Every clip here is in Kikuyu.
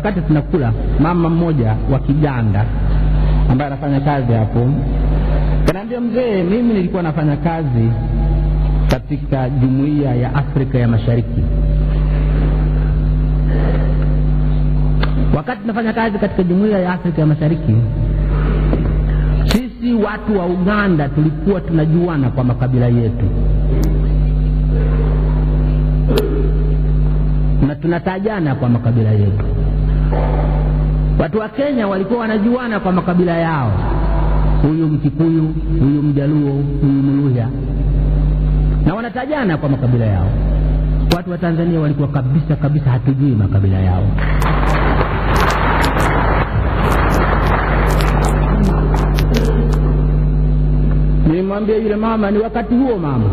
Wakati tunakula, mama mmoja wa Kiganda ambaye anafanya kazi hapo kanaambia, mzee, mimi nilikuwa nafanya kazi katika Jumuiya ya Afrika ya Mashariki. Wakati nafanya kazi katika Jumuiya ya Afrika ya Mashariki, sisi watu wa Uganda tulikuwa tunajuana kwa makabila yetu na tunatajana kwa makabila yetu. Watu wa Kenya walikuwa wanajuana kwa makabila yao, huyu Mkikuyu, huyu Mjaluo, huyu Mluhya, na wanatajana kwa makabila yao. Watu wa Tanzania walikuwa kabisa kabisa hatujui makabila yao. Nilimwambia yule mama, ni wakati huo mama.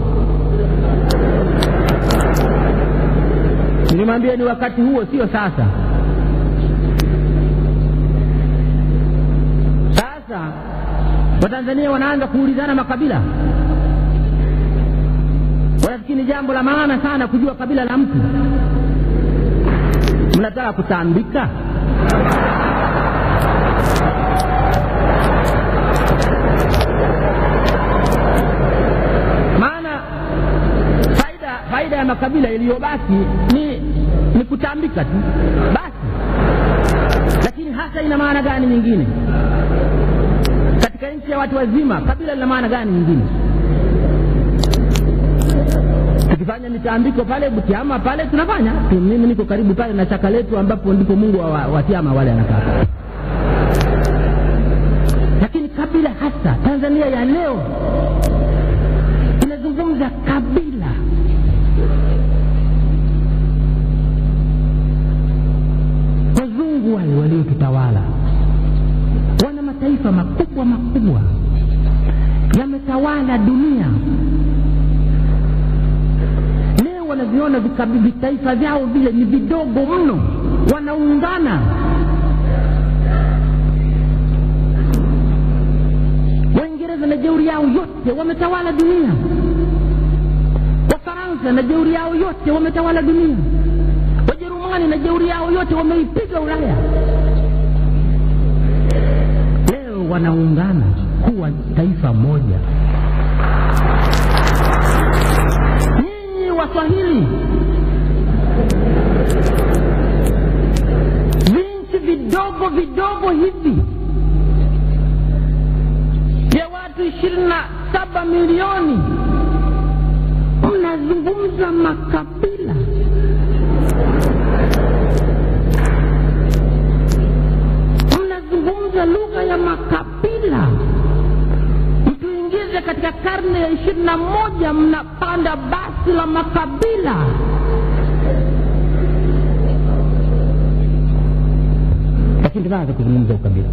Nilimwambia ni wakati huo, sio sasa. Sasa Watanzania wanaanza kuulizana makabila. Wanafikiri ni jambo la maana sana kujua kabila la mtu. Mnataka kutambika? Maana faida ya makabila iliyobaki ni kutambika tu basi. Lakini hasa ina maana gani nyingine? Katika nchi ya watu wazima, kabila lina maana gani nyingine? Tukifanya mitambiko pale Butiama pale tunafanya. Mimi niko karibu pale na chaka letu ambapo ndipo Mungu wa Tiama wale anakaa. Lakini kabila hasa Tanzania ya leo tunazungumza kabila. Wazungu wale waliotutawala wana mataifa makubwa makubwa yametawala dunia. Leo wanaviona vitaifa vyao vile ni vidogo mno, wanaungana. Waingereza na jeuri yao yote wametawala dunia. Wafaransa na jeuri yao yote wametawala dunia. Wajerumani na jeuri yao yote wameipiga Ulaya. Leo wanaungana kuwa taifa moja. Nyinyi Waswahili, vinchi vidogo vidogo hivi vya watu 27 milioni, mnazungumza makabila. Mnazungumza lugha ya makabila. Mtuingize katika karne ya 21, mnapanda basi la makabila. Lakini tunaanza kuzungumza ukabila.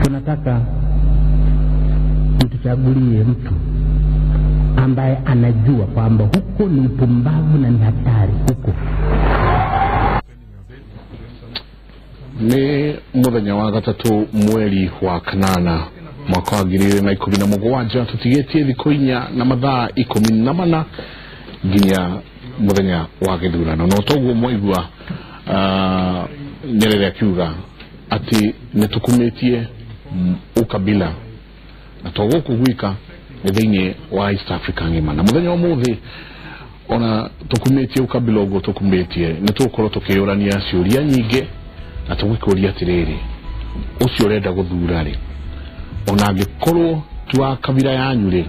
Tunataka mtuchagulie mtu ambaye anajua kwamba huko ni upumbavu na ni hatari huko. Nĩ mũthenya wa gatatũ mweri wa kanana mwaka wa 2017, tũtigĩtie thikũ 4 na mathaa 14 nginya mũthenya wa gĩthurano. No toguo mwaigua Nyerere akiuga atĩ nĩ tũkumĩtie ukabila na to gũkũ gwika nĩ thĩinĩ wa East Africa ng'ima. Na mũthenya ũmũthĩ ona tũkumĩtie ukabila ũguo tũkumĩtie, nĩ tũgũkorwo tũkĩyũrania ciũria nyingĩ na tũgĩkũria atĩrĩrĩ, ũcio ũrenda gũthura rĩ, ona angĩkorwo ti wa kabira yanyu rĩ,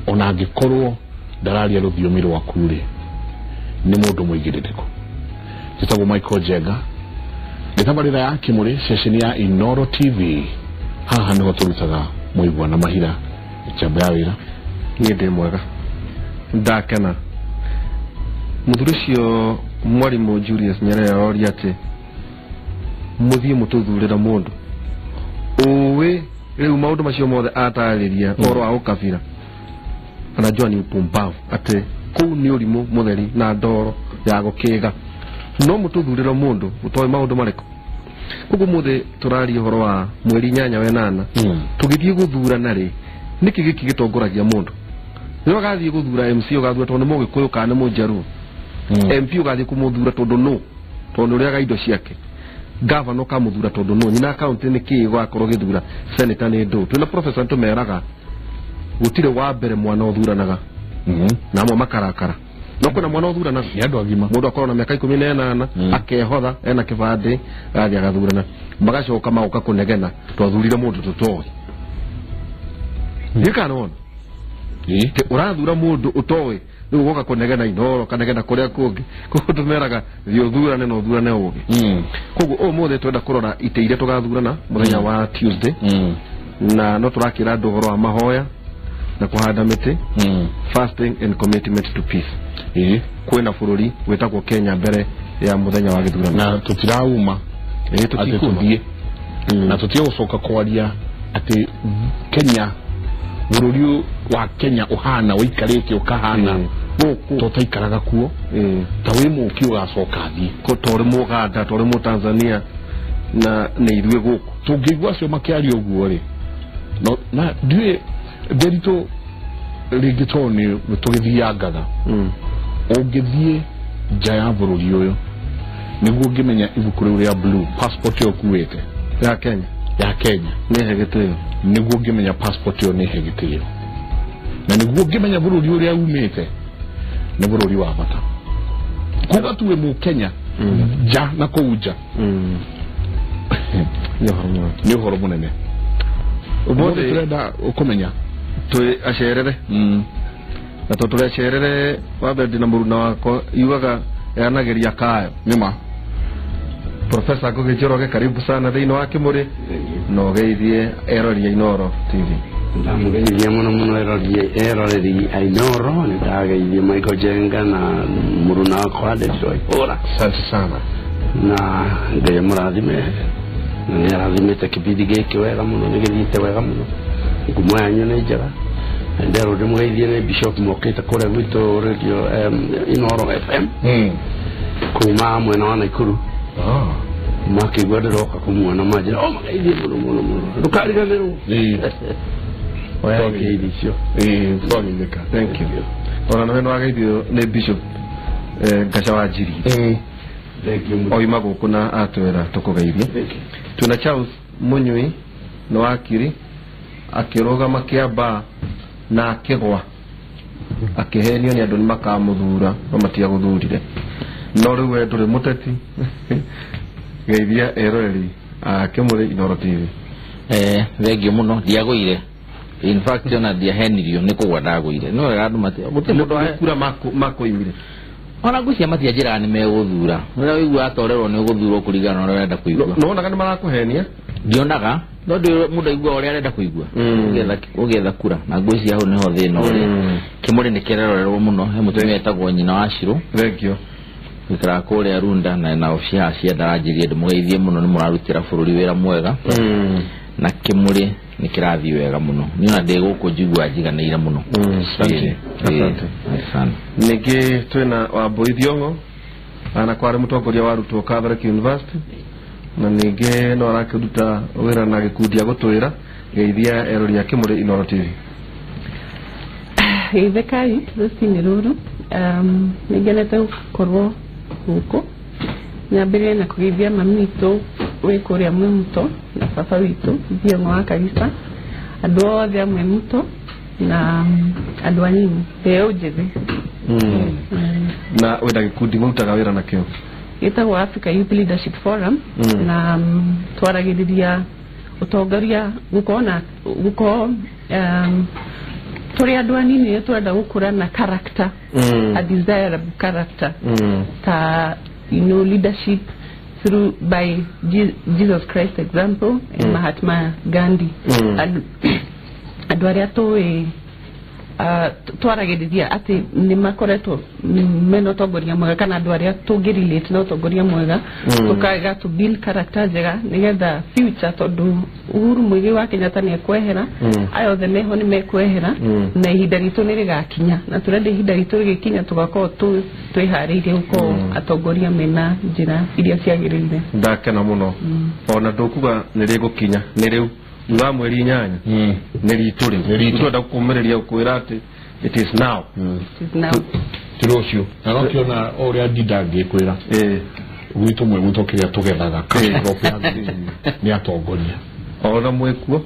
ona angĩkorwo ndararia rũthiomi rwaku rĩ, nĩ mũndũ mũigĩrĩrĩku. Njĩtagwo Michael Njenga, nĩ tabarĩra ya Kĩmũrĩ, ceceni ya Inooro TV. Haha nĩho tũrutaga mũigua na mahira. Njamba ya wĩra. Niĩ ndĩ mwega, ndakena. Mũthuri ũcio Mwalimu Julius Nyerere aroria atĩ mũthiĩ mũtũthurĩre mũndũ ũĩ rĩu maũndũ macio mothe atarĩria ũhoro wa ũkabira, anajua ni upumbavu, atĩ kũu nĩ ũrimũ mũtheri na ndoro ya gũkĩga. No mũtũthurĩre mũndũ ũtoĩ maũndũ marĩkũ. Koguo mũthĩ tũraria ũhoro wa mweri 8 wa 8, tũgĩthiĩ gũthurana rĩ, nĩkĩ gĩkĩ gĩtongoragia mũndũ? Rĩrĩa ũgathiĩ gũthura MC ũgathura tondũ nĩ Mũgĩkũyũ kana nĩ Mũnjaruo. MP ugathi kumuthura tondu no tondu uriaga indo ciake governor kamuthura tondu no nyina county ni ki gwakorwo githura senator ni ndu twina professor tumeraga gutire wa mbere mwana uthuranaga na amwe makarakara no kuna mwana uthuranaga ni andu agima mundu akorwo na miaka 18 akehotha ena kibandi agathiĩ agathurana magacoka magoka kunegena twathurire mundu tutoi ndikana wona urathura mundu utoi riu goka kunegena Inoro kanegena kuria kungi koguo tumeraga thiĩ uthurane na uthurane ugi koguo umuthi twenda kurora ite iria tugathurana muthenya wa Tuesday na no turakira andu uhoro wa mahoya na kuhanda miti fasting and commitment to peace kwina bururi witagwo Kenya mbere ya muthenya wa githurano na tutirauma tutikuma na tutigucoka kwaria ati Kenya bururi wa Kenya uhana wikarite ukahana guku tutaikaraga kuo ta wi muki ugacoka thie ko tori Muganda tori mu Tanzania na ni ithuĩ guku tungĩigua acio makĩaria ũguo rĩ no na ndiũĩ Nderitu rĩngĩ tondũ nĩ tũgĩthiangaga ũngĩthiĩ nja ya bũrũri ũyũ nĩguo ũngĩmenya ibuku rĩu rĩa blue passport ĩyo ũkuĩte ya Kenya nĩ he gĩtĩo nĩguo ũngĩmenya passport ĩyo nĩ he gĩtĩo na nĩguo ũngĩmenya bũrũri ũrĩa umĩte nĩ bũrũri wa bata kuga tuwe Mũkenya nja na kũu nja nĩ ũhoro mũnene ũmũthĩ tũrenda ũkũmenya twi acerere na to turi acerere wa mbere ndina mũruna wakwa yugaga yanageria kayo nĩma Professor Ngugi Njoroge karibu sana thĩinĩ wa Kĩmũrĩ na ũgeithie eroreri a Inoro TV. Ndamugeithia mũno mũno eroreri a Inoro nĩ ndageithie Michael Jenga na mũruna wakwa Nderitu Waihũra. Asante sana na Ngai amũrathime na nĩ arathimĩte kĩbindi gĩkĩ wega mũno nĩ gĩthiĩte wega mũno ngumo yanyu nĩ njega nderwo ndĩmũgeithie nĩ Bishop mokĩte kũrĩa gwitũ radio Inoro FM kuma mwena wa Nakuru makĩigua ndĩroka kũmuona manjĩra o mageithie mũno mũno mũno ndũkariganĩrwo oya ngeithi icio twageithĩka. Thank you. Ona nawe nĩ wageithio nĩ Bishop Ngaca wa Njiri oima gũkũ na atwĩra tũkũgeithie. Twĩna Charles Munyui nĩ wakiri akĩrũgama Kĩambaa na akĩgwa akĩhenio nĩ andũ nĩ makamũthura no matiagũthurire no rĩu we ndũrĩ mũteti geithia eroreri a Kĩmũrĩ Inoro TV. Thengio mũno ndiagũire in fact ona ndiahenirio nĩ kũgwa ndagũire no wega andũ gũtirĩ mũndũ kura makũimire ona ngwĩciria matianjĩraga nĩ megũthura rĩrĩa ũiguaga atorerwo nĩ ũgũthurwo kũringana na ũrĩa ũrenda kũigua nĩwonaga nĩ marakũhenia ndionaga no mũndũ aiguaga ũrĩa arenda kũigua ũgĩetha kura na ngwĩciria hau nĩho thĩna ũrĩ Kĩmũrĩ nĩ kĩrerorerwo mũno he mũtumia etagwo nyina wa Shirũ thengio gũikaraga kũrĩa Runda na obici haha cia ndaranjĩrie ndĩmũgeithie mũno nĩ mũrarutĩra bũrũri wĩra mwega na Kĩmũrĩ nĩ kĩrathiĩ wega mũno niĩ ona ndĩ gũkũ njiguaga njiganĩire mũno. Asante. Ningĩ twĩna Wambui Thiong'o ana kwarĩ mũtongoria wa arutwo Catholic University na ningĩ no arakĩruta wĩra na gĩkundi gĩa gũtwĩra geithia erori a Kĩmũrĩ Inoro TV. Geithĩkai rũcinĩ rũrũ nĩngenete gũkorwo gũkũ nyambĩrĩrie na kũgeithia mami witũ wĩ kũrĩa Mwĩmuto na baba witũ Thiong'o wa Karisa andũ othe a Mwĩmuto na andũ anini mbeũ njĩthĩ na wĩna gĩkundi mũrutaga wĩra nakĩo gĩtagwo Africa Youth Leadership Forum na twaragĩrĩria ũtongoria gũkorwo tũrĩ andũ anini nĩ tũrenda gũkũra na character a desirable character ta you know leadership through by Jesus Christ example and Mahatma Gandhi andũ arĩa tũĩ twaragĩrĩria atĩ nĩ makoretwo mena ũtongoria mwega kana andũ arĩa tũngĩrelate na ũtongoria mwega tũkaga to build character njega nĩgetha future tondũ Uhuru Muigai wa Kenyatta nĩ ekwehera aya othe meho nĩ mekwehera na ihinda ritũ nĩ rĩgakinya na tũrenda ihinda ritũ rĩgĩkinya tũgakorwo twĩharĩirie gũkorwo atongoria mena njĩra iria ciagĩrĩire. Ndakena mũno ona ndũkuga nĩ rĩgũkinya nĩ rĩu thutha mweri 8 nĩ ritũ rĩu tũrenda kũmĩrĩria kwĩra atĩ it is now. It is now. Ti rũciũ na nokiona ũrĩa ndinda ngĩkwĩra gwitũ mwe mũto kĩrĩa tũgethaga cash crop ya green nĩ atongoria ona mwĩkuo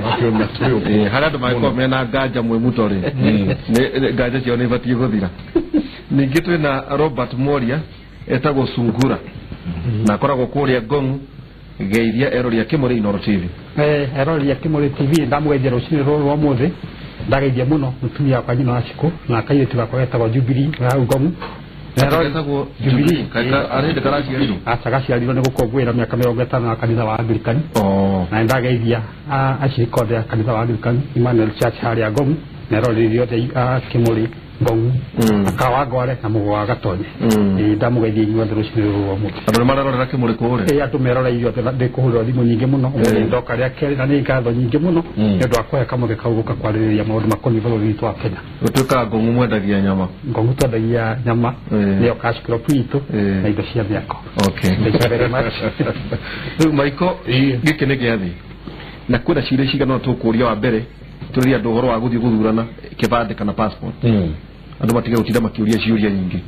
nokiona twĩ ũguo harĩa andũ mangĩkorwo mena nganja mwĩ muto rĩ nganja ciao nĩ ibatiĩ gũthira. Ningĩ twĩna Robert Moria etagwo Sungura na akoragwo kũrĩa Ngong geithia erori a Kĩmũrĩ Inooro TV. Erori a Kĩmũrĩ TV ndamũgeithia rũcinĩ rũrũ rwa ũmũthĩ, ndageithia mũno mũtumia wakwa nyina wa Cikũ na kairĩtu gakwa getagwo Jubilee hau Ngong. Etagwo Jubilee arĩ hĩndĩ karaciarirwo? Aca gaciarirwo nĩ gũkũngũĩra mĩaka 50 ya kanitha wa Anglican. Na nĩndageithia acirika othe a kanitha wa Anglican Emmanuel Church harĩa Ngong na erori othe a Kĩmũrĩ Ngong akawangware na mũgwa wa Gatonye. Ndamũgeithia inyuothe rũcinĩ rũrũ rwa ũmũthĩ. Andũ nĩ mararorera Kĩmũrĩ kũrĩa? Andũ merora ithuothe ndĩkũhũrĩrwo thimũ nyingĩ mũno ũmũthĩ ndoka rĩa kerĩ na nĩ ngatho nyingĩ mũno nĩ ũndũ wa kũhe kamweke kau gũka kwarĩrĩria maũndũ makoniĩ bũrũri witũ wa Kenya. Gũtuĩkaga Ngong mwendagia nyama? Ngong twendagia nyama nĩyo cash crop itũ na indo cia mĩako. Okay. Thank you very much. Rĩu Maiko gĩkĩ nĩ gĩathĩ na kwĩna ciũria cigana ũna tũkũria. Wa mbere tũrĩria andũ ũhoro wa gũthiĩ gũthurana kĩbandĩ kana passport, andũ matige gũtinda makĩũria ciũria nyingĩ.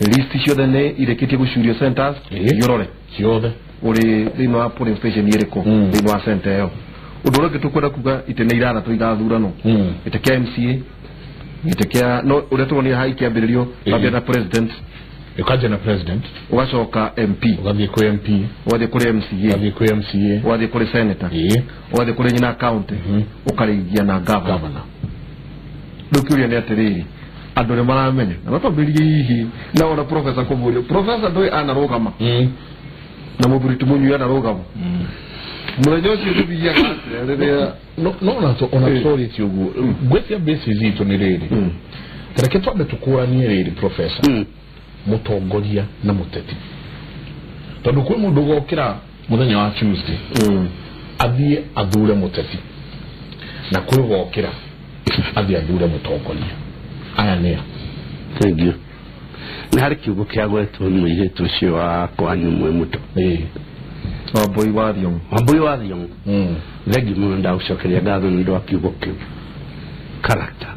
List ciothe nĩ irĩkĩtie gũcurio centers yorore ciothe ũrĩ thĩinĩ wa polling station ĩrĩkũ thĩinĩ wa center ĩyo. Ũndũ ũrĩa ũngĩ tũkwenda kuga itĩ nĩ ithathatũ igathuranwo, gĩtĩ kĩa MCA, gĩtĩ kĩa no ũrĩa tũronire haha ikĩambĩrĩrio wambia na president, ũkanjia na president, ũgacoka MP, ũgathiĩ kwĩ MP, ũgathiĩ kũrĩ MCA, ũgathiĩ kwĩ MCA, ũgathiĩ kũrĩ senator, ũgathiĩ kũrĩ nyina county, ũkarĩgia na governor. Rĩu kĩũria nĩ atĩrĩrĩ, andũ nĩ maramenya na matwambĩrĩrie hihi na ona professor kũmũria professor ndũĩ anarũgama na mũthuri ti mũnyui anarũgama mũthenya ũcio tũthiaga atĩa rĩrĩa no ona tũrĩtie ũguo ngwĩtia basis itũ nĩ rĩrĩ, reke twambe tũkũranie rĩrĩ professor mũtongoria na mũteti, tondũ kwĩ mũndũ ũgokĩra mũthenya wa Tuesday athiĩ athure mũteti na kwĩ ũgokĩra athiĩ athure mũtongoria. Aya nĩa? Thank you. Nĩ harĩ kiugo kĩagwetwo nĩ mũirĩtu ũcio wa kwanyu mwĩ mũto Wambui wa Thiong'o. Wambui wa Thiong'o. Thengi mũno ndagũcokeria ngatho nĩ ũndũ wa kiugo kĩu character,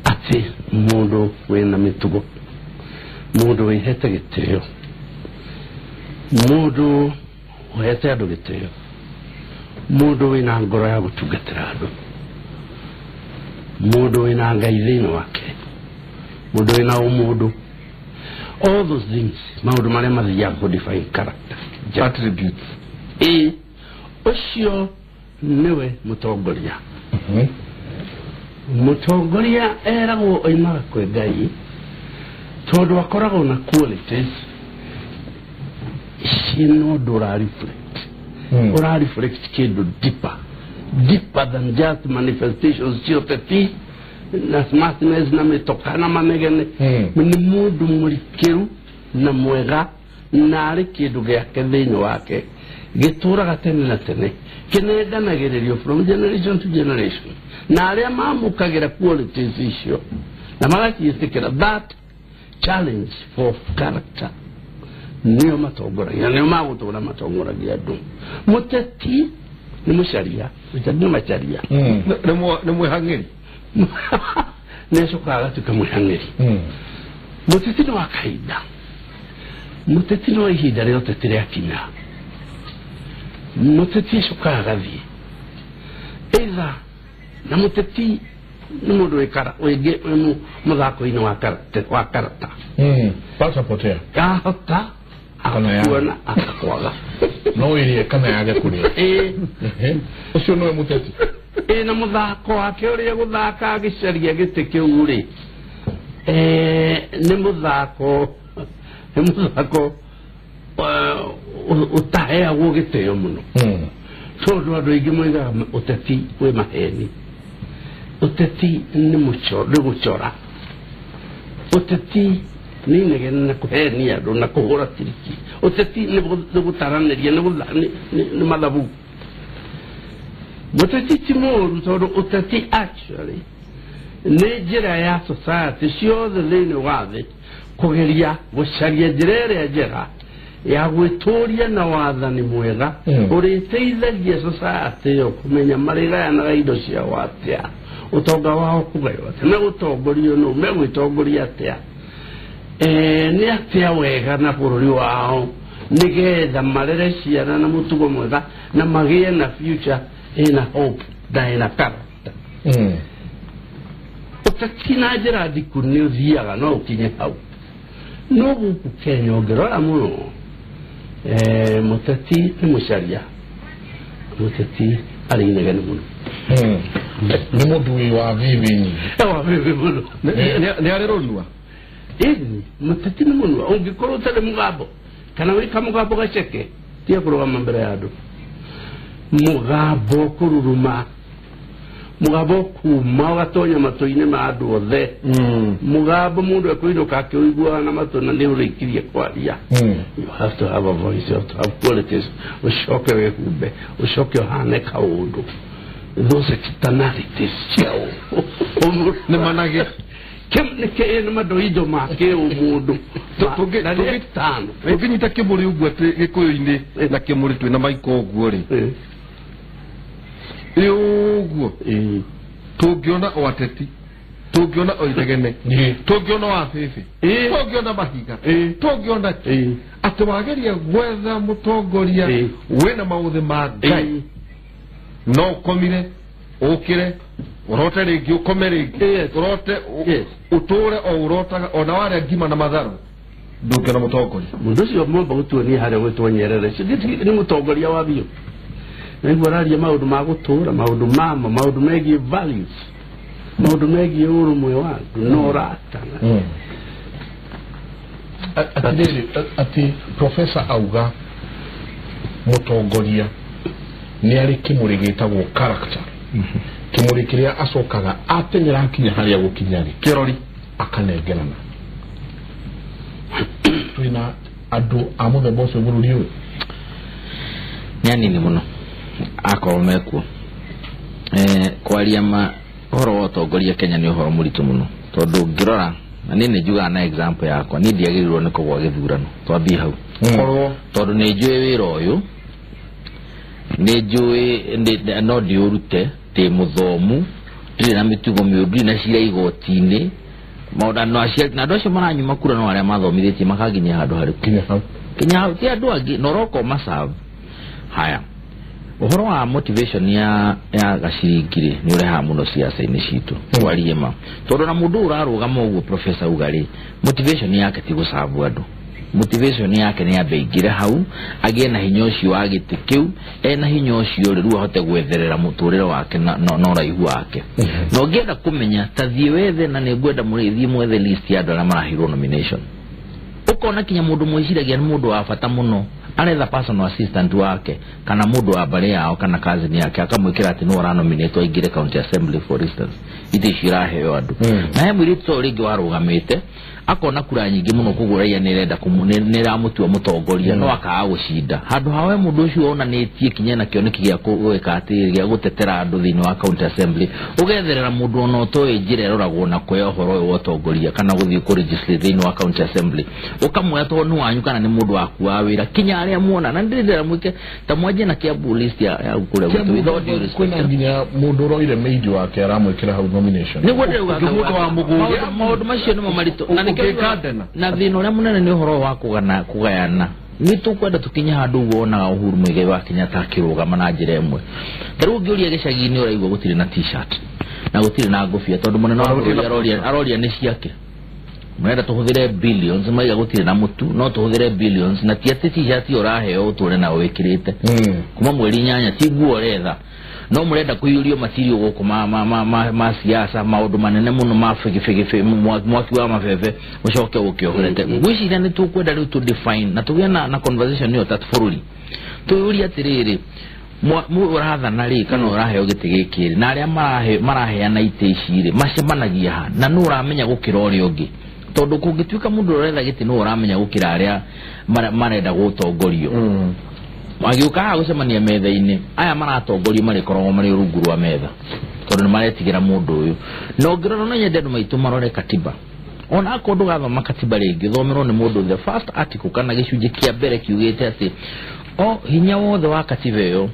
atĩ mũndũ wĩna mĩtugo, mũndũ wĩhete gĩtĩo, mũndũ ũhete andũ gĩtĩo, mũndũ wĩna ngoro ya gũtungatĩra andũ, mũndũ wĩna Ngai thĩinĩ wake, mũndũ wĩna ũmũndũ, all those things maũndũ marĩa mathiaga kũ define character attributes. Ũcio nĩwe mũtongoria. Mũtongoria eragwo oimaga kwĩ Ngai tondũ akoragwo na qualities ciĩna ũndũ ũra reflect, ũra reflect kĩndũ deeper than just manifestations cia ũteti na smartness na mĩtoka na manegene. Nĩ mũndũ mũrikĩru na mwega na arĩ kĩndũ gĩake thĩinĩ wake gĩtũraga tene na tene, kĩnenganagĩrĩrio from generation to generation, na arĩa mamũkagĩra qualities icio na magaciĩtĩkĩra that challenge for character nĩo matongoragia, nĩo magũtũra matongoragia andũ. Mũteti nĩ mũcaria, mũteti nĩ macaria, nĩ mwĩhang'ĩri, nĩ acokaga agatuĩka mwĩhang'ĩri. Mũteti nĩ wa kahinda, mũteti no ihinda rĩa ũteti rĩakinya, mũteti acokaga agathiĩ either, na mũteti nĩ mũndũ wĩ mũthako-inĩ wa karata, patapotea ahota akakuona akakwaga, no ĩrĩe kana yage kũrĩa. Ũcio nĩwe mũteti. Na mũthako wake ũrĩa gũthaka agĩcaria gĩtĩ kĩu rĩ, nĩ mũthako ũtaheagwo gĩtĩo mũno, tondũ andũ aingĩ moigaga ũteti wĩ maheni, ũteti nĩ gũcora, ũteti nĩ inegene na kũhenia andũ na kũhũra tiriki, ũteti nĩ gũtaranĩria, nĩ mathabu. Mũteti ti mũũru tondũ ũteti actually nĩ njĩra ya society ciothe thĩinĩ wa thĩ kũgeria gũcaria njĩra ĩrĩa njega Ya gwĩtũria na wathani mwega ũrĩteithagia society ĩyo kũmenya marĩgayanaga indo ciao atĩa, ũtonga wao kũgaywo atĩa, megũtongorio nũ, megwĩtongoria atĩa, nĩ atĩa wega na bũrũri wao, nĩgetha marere ciana na mũtugo mwega na magĩe na future ĩna hope na ĩna character. Ũteti na njĩra ndiku nĩ ũthiaga no ũkinye hau, no gũkũ Kenya ũngĩrora mũno, mũteti nĩ mũcaria, mũteti arĩ inegene mũno. Nĩ mũthui wa bibi nyingĩ. Wa bibi mũno. Nĩ arĩ rũnua. Ĩni mũteti nĩ mũnua, ũngĩkorwo ũtarĩ mũgambo kana wĩ kamũgambo gaceke, tiga kũrũgama mbere ya andũ. Mũgambo kũruruma, mũgambo kuma ũgatonya matũ-inĩ ma andũ othe, mũgambo mũndũ ekũinũka akĩũiguaga na matũ na nĩ ũrĩkirie kwaria. You have to have a voice, you have to have qualities, ũcoke wĩhumbe, ũcoke ũhane kaũndũ, those externalities cia nĩ manage nĩ madoido ma kĩũmũndũ. Tũngĩnyita kĩmũrĩ ũguo atĩ gĩkũyũ-inĩ na kĩmũrĩ twĩna maiko ũguo rĩ, ĩ ũguo tũngĩona o ateti, tũngĩona o inegene, tũngĩona o abĩbĩ, tũngĩona mahiga, tũngĩona atĩ wageria gwetha mũtongoria wĩna maũthĩ ma Ngai, no ũkomire ũkĩre ũrote rĩngĩ, ũkome rĩngĩ, ũrote ũtũre o ũrotaga ona warĩa ngima na matharũ, ndũngĩona mũtongoria. Mũndũ ũcio mwamba gũtuonia harĩa gwĩtwo Nyerere nĩ mũtongoria wa biũ. Nĩguo araria maũndũ ma gũtũra, maũndũ mama, maũndũ megiĩ values, maũndũ megiĩ ũrũmwe wa andũ na ũrata. Atĩrĩrĩ, atĩ professor auga mũtongoria nĩ arĩ kĩmũrĩ gĩtagwo character, kĩmũrĩ kĩrĩa acokaga ateng'era akinya harĩa gũkinya rĩ, kĩrori akanengerana. Twĩna andũ a mũthemba ũcio bũrũri ũyũ? Nĩ anini mũno akorwo mekuo. Kwaria ma ũhoro wa ũtongoria Kenya nĩ ũhoro mũritũ mũno, tondũ ũngĩrora na niĩ nĩ njugaga na example yakwa, niĩ ndiagĩrĩirwo nĩ kũgwa gĩthurano, twambie hau, tondũ nĩ njũĩ wĩra ũyũ, nĩ njũĩ no ndĩũrute, ndĩ mũthomu, ndirĩ na mĩtugo mĩũru, ndirĩ na cira igoti-inĩ, maũndũ na andũ acio maranyuma kura no arĩa mathomithĩtie makanginyia handũ harĩkũ, kinya hau, ti andũ angĩ, na ũroka ũmacabu. Haya, ũhoro wa motivation ya gaciringi rĩ, nĩ ũrehaga mũno ciaca-inĩ citũ, twarie ma, tondũ na mũndũ ũrarũgama ũguo professor uga rĩ, motivation yake ti gũcabu andũ, motivation yake nĩ ambe aingĩre hau, agĩe na hinya ũcio wa gĩtĩ kĩu, ena hinya ũcio rĩ, rĩu ahote gwetherera mũtũrĩre wake na ũraihu wake. Na ũngĩenda kũmenya, ta thiĩ wethe, na nĩ ngwenda mũrĩthiĩ mwethe list ya andũ arĩa maraheirwo nomination, ũkona kinya mũndũ mwĩciragia nĩ mũndũ wa bata mũno, aretha personal assistant wake kana mũndũ wa mbarĩ yao kana cousin yake, akamwĩkĩra atĩ nĩwe ũranominatwo aingĩre county assembly for instance, itĩ icio iraheo andũ. Na he mũirĩtu ũyũ rĩngĩ warũgamĩte akona kura nyingĩ mũno, koguo raia nĩ ĩramũtua mũtongoria, no akaga gũcinda. Handũ ha we mũndũ ũcio onanĩtie kinya na kĩoneki gĩa gwĩka atĩ gĩa gũtetera andũ thĩinĩ wa county assembly, ũgetherera mũndũ ona ũtoĩ njĩra ĩroragwo na kuoya ũhoro ũyũ wa ũtongoria kana gũthiĩ kũ legislate thĩinĩ wa county assembly, ũkamwoya tondũ nĩ wanyu kana nĩ mũndũ waku wa wĩra, kinya arĩa muona. Na ndĩrenda mwĩke ta mwanjie na Kiambu list ya kũrĩa gwitũ, with all due respect, kwĩna nginya mũndũ ũroire maid wake aramwĩkĩra hau nomination. Nĩguo ndĩrauga maũndũ macio nĩmo maritũ, na thĩna ũrĩa mũnene nĩ ũhoro wa kũgayana. Nĩ tũkwenda tũkinye handũ ũguo wonaga Uhuru Muigai wa Kenyatta akĩrũgama na njĩra ĩmwe. Ta rĩu ũngĩũria gĩcagi-inĩ ũraigua gũtirĩ na t-shirt na gũtirĩ na ngũbia, tondũ mũnene wa bũrũri aroria nĩ ciake. Mũrenda tũhũthĩre billions, maiga gũtirĩ na mũtu, no tũhũthĩre billions, na ti atĩ t-shirt ĩyo ũraheo ũtũre nayo wĩkĩrĩte kuma mweri 8, ti nguo ũretha, no mũrenda kũiyũrio material gũkũ ma siasa, maũndũ manene mũno ma bĩgĩbĩgĩ, mwaki wa mabebe ũcoke ũkĩohorete. Ngwĩciria nĩ tũkwenda rĩu tũ define na tũgĩe na conversation ĩyo ta bũrũri, tũyũrie atĩrĩrĩ, ũrathana rĩ kana ũraheo gĩtĩ gĩkĩ rĩ, na arĩa maraheana itĩ ici rĩ macemanagia ha, na nũ ũramenya gũkĩra ũrĩa ũngĩ, tondũ kũngĩtuĩka mũndũ ũretha gĩtĩ nũ ũramenya gũkĩra arĩa marenda gũtongorio. Magĩũka haha gũcemania metha-inĩ, aya maratongorio marĩkoragwo marĩ rungu rwa metha, tondũ nĩ maretigĩra mũndũ ũyũ. Na ũngĩrora no nyende andũ maitũ marore katiba. Ona akorwo ndũgathoma katiba rĩngĩ, thomerwo nĩ mũndũ the first article kana gĩcunjĩ kĩa mbere kiugĩte atĩ o hinya wothe wa katiba ĩyo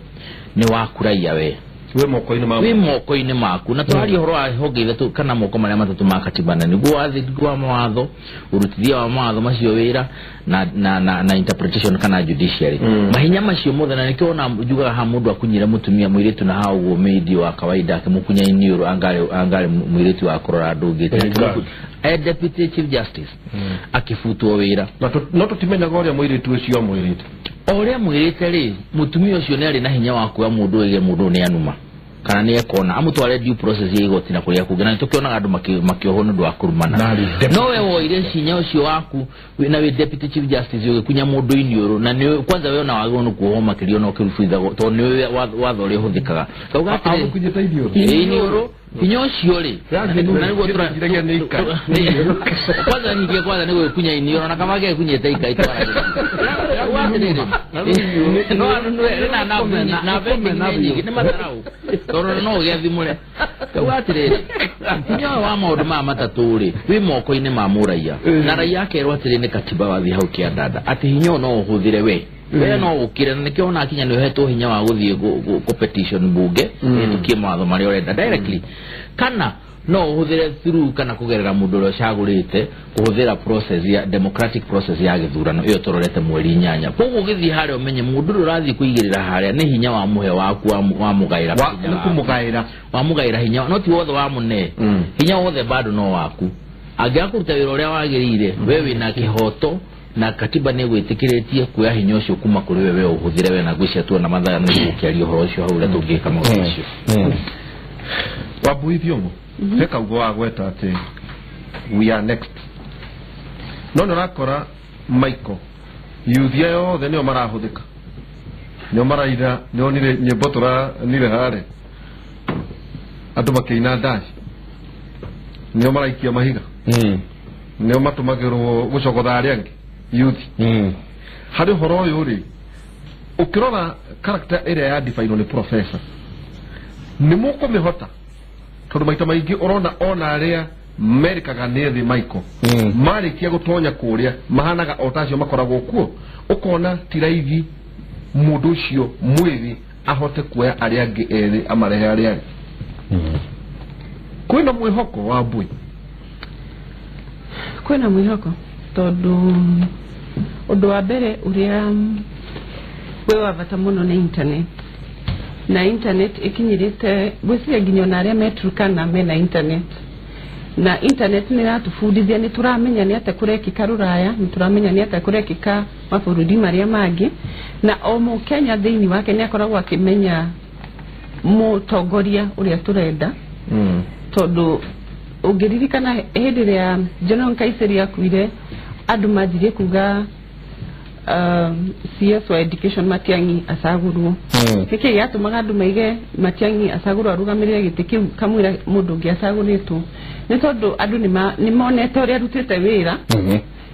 nĩ waku raiya we wĩ moko-inĩ ma wĩ moko-inĩ maku. Na tũraria ũhoro wa honge ithatũ kana moko marĩa matatũ ma katiba, na nĩguo wathĩki wa mawatho, ũrutithia wa mawatho macio wĩra na interpretation kana judiciary. Mahinya macio mothe, na nĩkĩo ona njugaga ha mũndũ akunyire mũtumia mũirĩtu na ha ũguo mĩindi wa kawaida akĩmũkunya iniũrũ angarĩ mũirĩtu wa kũrora andũ ũngĩ deputy chief justice akĩbutwo wĩra. No tũtimenyaga ũrĩa mũirĩtu ũcio amwĩrĩte. O ũrĩa mwĩrĩte rĩ, mũtumia ũcio nĩ arĩ na hinya wa kuoya mũndũ oige mũndũ nĩ anuma kana nĩ ekona amũtware due process ya igoti na kũrĩa kũngĩ, na nĩtũkĩonaga andũ makĩohwo nĩ ũndũ wa kũrumana. No we woire hinya ũcio waku na wĩ deputy chief justice ũgĩkunya mũndũ iniũrũ, na nĩ kwanza we ona wagĩrĩirwo nĩ kuohwo makĩria ona ũkĩrubithagwo tondũ nĩwe watho ũrĩa ũhũthĩkaga. Ngauga atĩrĩ iniũrũ hinya ũcio rĩ, kwanza ningĩ kwanza nĩ gwĩkunya iniũrũ na kama gekunyĩte ikai nĩ matharau tondũ no ũgĩathimũre. Ngauga atĩrĩrĩ, hinya ũyũ wa maũndũ maya matatũ rĩ wĩ moko-inĩ ma mũraiya, na raiya akerwo atĩrĩ nĩ katiba wathiĩ hau kĩandanda atĩ hinya ũyũ no ũhũthĩre we we no ũkire, na nĩkĩo ona akinya nĩ ũhetwo hinya wa gũthiĩ gũ petition bunge ĩtũkie mawatho marĩa ũrenda directly, kana no ũhũthĩre through kana kũgerera mũndũ ũrĩa ũcagũrĩte kũhũthĩra process ya democratic process ya gĩthurano ĩyo tũrorete mweri 8. Koguo ũgĩthiĩ harĩa ũmenye mũndũ ũrĩa ũrathiĩ kũigĩrĩra harĩa nĩ hinya wa mũhe waku wa mũgaĩra wa mũgaĩra hinya, no ti wothe wa mũne, hinya wothe bado no waku. Angĩaga kũruta wĩra ũrĩa wagĩrĩire, we wĩna kĩhoto na katiba nĩ gwĩtĩkĩrĩtie kuoya hinya ũcio kuma kũrĩ we, we ũhũthĩre we, na ngwĩciria tuona mathaa nĩ gũkĩaria ũhoro ũcio hau ũrĩa tũngĩka maũndũ macio. Wambui Thiong'o he kaugo wa gweta atĩ we are next, no nĩ ũrakora Michael yuthia yothe nĩo marahũthĩka, nĩo maraira, nĩonire nyĩmbo tũranire harĩa andũ makĩina ndaci, nĩo maraikia mahiga, nĩo matũmagĩrwo gũcogotha arĩa angĩ youth. Harĩ ũhoro ũyũ rĩ, ũkĩrora character ĩrĩa ya definwo nĩ professor nĩ mũkũmĩhota, tondũ maita maingĩ ũrona ona arĩa merĩkaga nĩ thĩ Michael marĩkia gũtonya kũrĩa mahanaga o tacio makoragwo kuo, ũkona ti raithi mũndũ ũcio mwĩthĩ ahote kuoya arĩa angĩ ethĩ amarehe arĩa angĩ. Kwĩna mwĩhoko wa Mbui? Kwĩna mwĩhoko tondũ ũndũ wa mbere ũrĩa wĩ wa bata mũno nĩ internet, na internet ĩkinyĩrĩte ngwĩciria nginya ona arĩa me Turkana mena internet, na internet nĩ ĩratũbundithia, nĩ tũramenya nĩ atĩa kũrekĩka rũraya, nĩ tũramenya nĩ atĩa kũrekĩka mabũrũri marĩa mangĩ, na o mũkenya thĩinĩ wake nĩ akoragwo akĩmenya mũtongoria ũrĩa tũrenda. Tondũ ũngĩririkana hĩndĩ ĩrĩa General Nkaissery akuire, andũ manjirie kuga CS wa education Matiang'i acagũrwo. Nĩkĩ gĩatũmaga andũ maige Matiang'i acagũrwo arũgamĩrĩre gĩtĩ kĩu kamũira mũndũ ũngĩ acagũrĩtwo? Nĩ tondũ andũ nĩ monete ũrĩa arutĩte wĩra,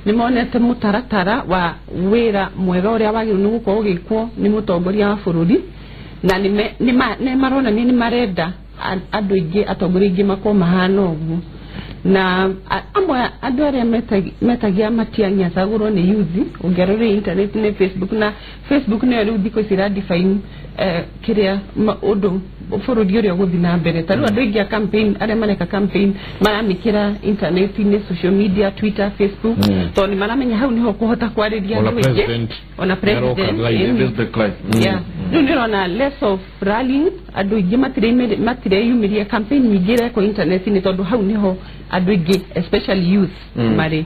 nĩ monete mũtaratara wa wĩra mwega ũrĩa wagĩrĩirwo nĩ gũkorwo ũgĩkwo nĩ mũtongoria wa bũrũri, na nĩ maronania nĩ marenda andũ aingĩ atongoria aingĩ makorwo mahana ũguo. Na amwe andũ arĩa metagia Matiang'i acagũrwo nĩ youth, ũngĩarora internet nĩ Facebook, na Facebook nĩyo rĩu thikũ ici ĩra define kĩrĩa ũndũ bũrũri ũrĩa ũgũthiĩ na mbere. Ta rĩu andũ aingĩ a campaign arĩa mareka campaign maramĩkĩra internet-inĩ, social media, Twitter, Facebook, tondũ nĩ maramenya hau nĩho kũhota kwarĩria andũ aingĩ, ona president. Rĩu nĩ ũrona less of rallying, andũ aingĩ matireyumĩria, campaign nyingĩ irekwo internet-inĩ tondũ hau nĩho andũ aingĩ especially youth marĩ.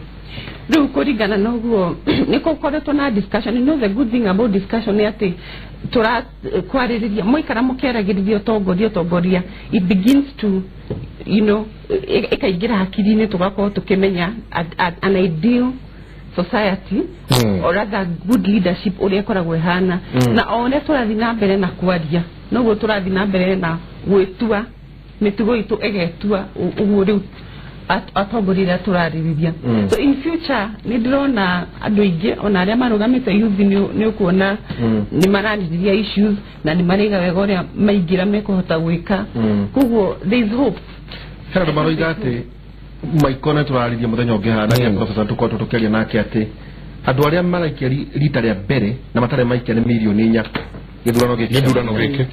Rĩu kũringana na ũguo nĩ gũkoretwo na discussion. You know the good thing about discussion nĩ atĩ tũrakwarĩrĩria, mwaikara mũkĩaragĩrĩria ũtongoria, it begins to you know ĩkaingĩra hakiri-inĩ, tũgakorwo tũkĩmenya an ideal society or rather good leadership ũrĩa ĩkoragwo ĩhana. Na o ũrĩa tũrathiĩ na mbere na kwaria noguo tũrathiĩ na mbere na gwĩtua mĩtugo itũ ĩgetua ũguo rĩu atongoria arĩa tũrarĩrĩria. So in future nĩ ndĩrona andũ aingĩ ona arĩa marũgamĩte youth nĩ ũkuona nĩ mararĩrĩria issues na nĩ maraiga wega ũrĩa maingĩra mekũhota gwĩka. Koguo there is hope. Hena andũ maroiga atĩ Maikona turaririe muthenya ungi hana ya professor tukoretwo tukiaria nake ati andu aria maraikia rita ria mbere na matare maikia ni milioni 4 githurano giki githurano giki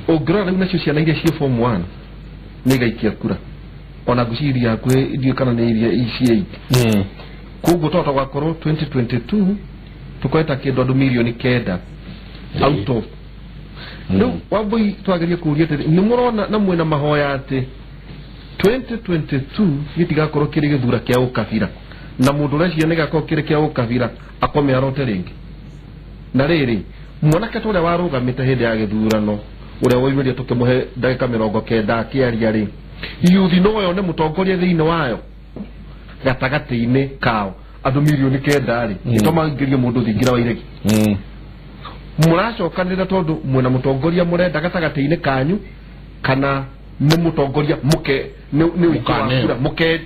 ungirora riu nacio ciana iria cie form 1 ni gaikia kura ona ngwiciria hakuhi ndiũĩ kana nĩ iria ici 8 koguo twahota gwakorwo 2022 tukoeta kindu andu milioni 9 out of riu Wambui twagerie kuria atĩrĩ nĩ mũrona na mwĩna mahoya atĩ 2022 gĩtigakorwo kĩrĩ gĩthura kĩa ũkabira na mũndũ ũreciria nĩ gĩgakorwo kĩrĩ kĩa ũkabira akome arote rĩngĩ na rĩrĩ mwanake ta ũrĩa warũgamĩte hĩndĩ ya gĩthurano ũrĩa woimĩrire tũkĩmũhe ndagĩka 90 akĩaria rĩ yuthi no yone mũtongoria thĩinĩ wayo gatagatĩ-inĩ kao andũ milioni 9 rĩ ĩtoma ngĩrie mũndũ thingira wa iregi mũracokanĩrĩra tondũ mwĩna mũtongoria mũrenda gatagatĩ-inĩ kanyu kana nĩ mũtongoria mũke nĩ ũingĩ wa kura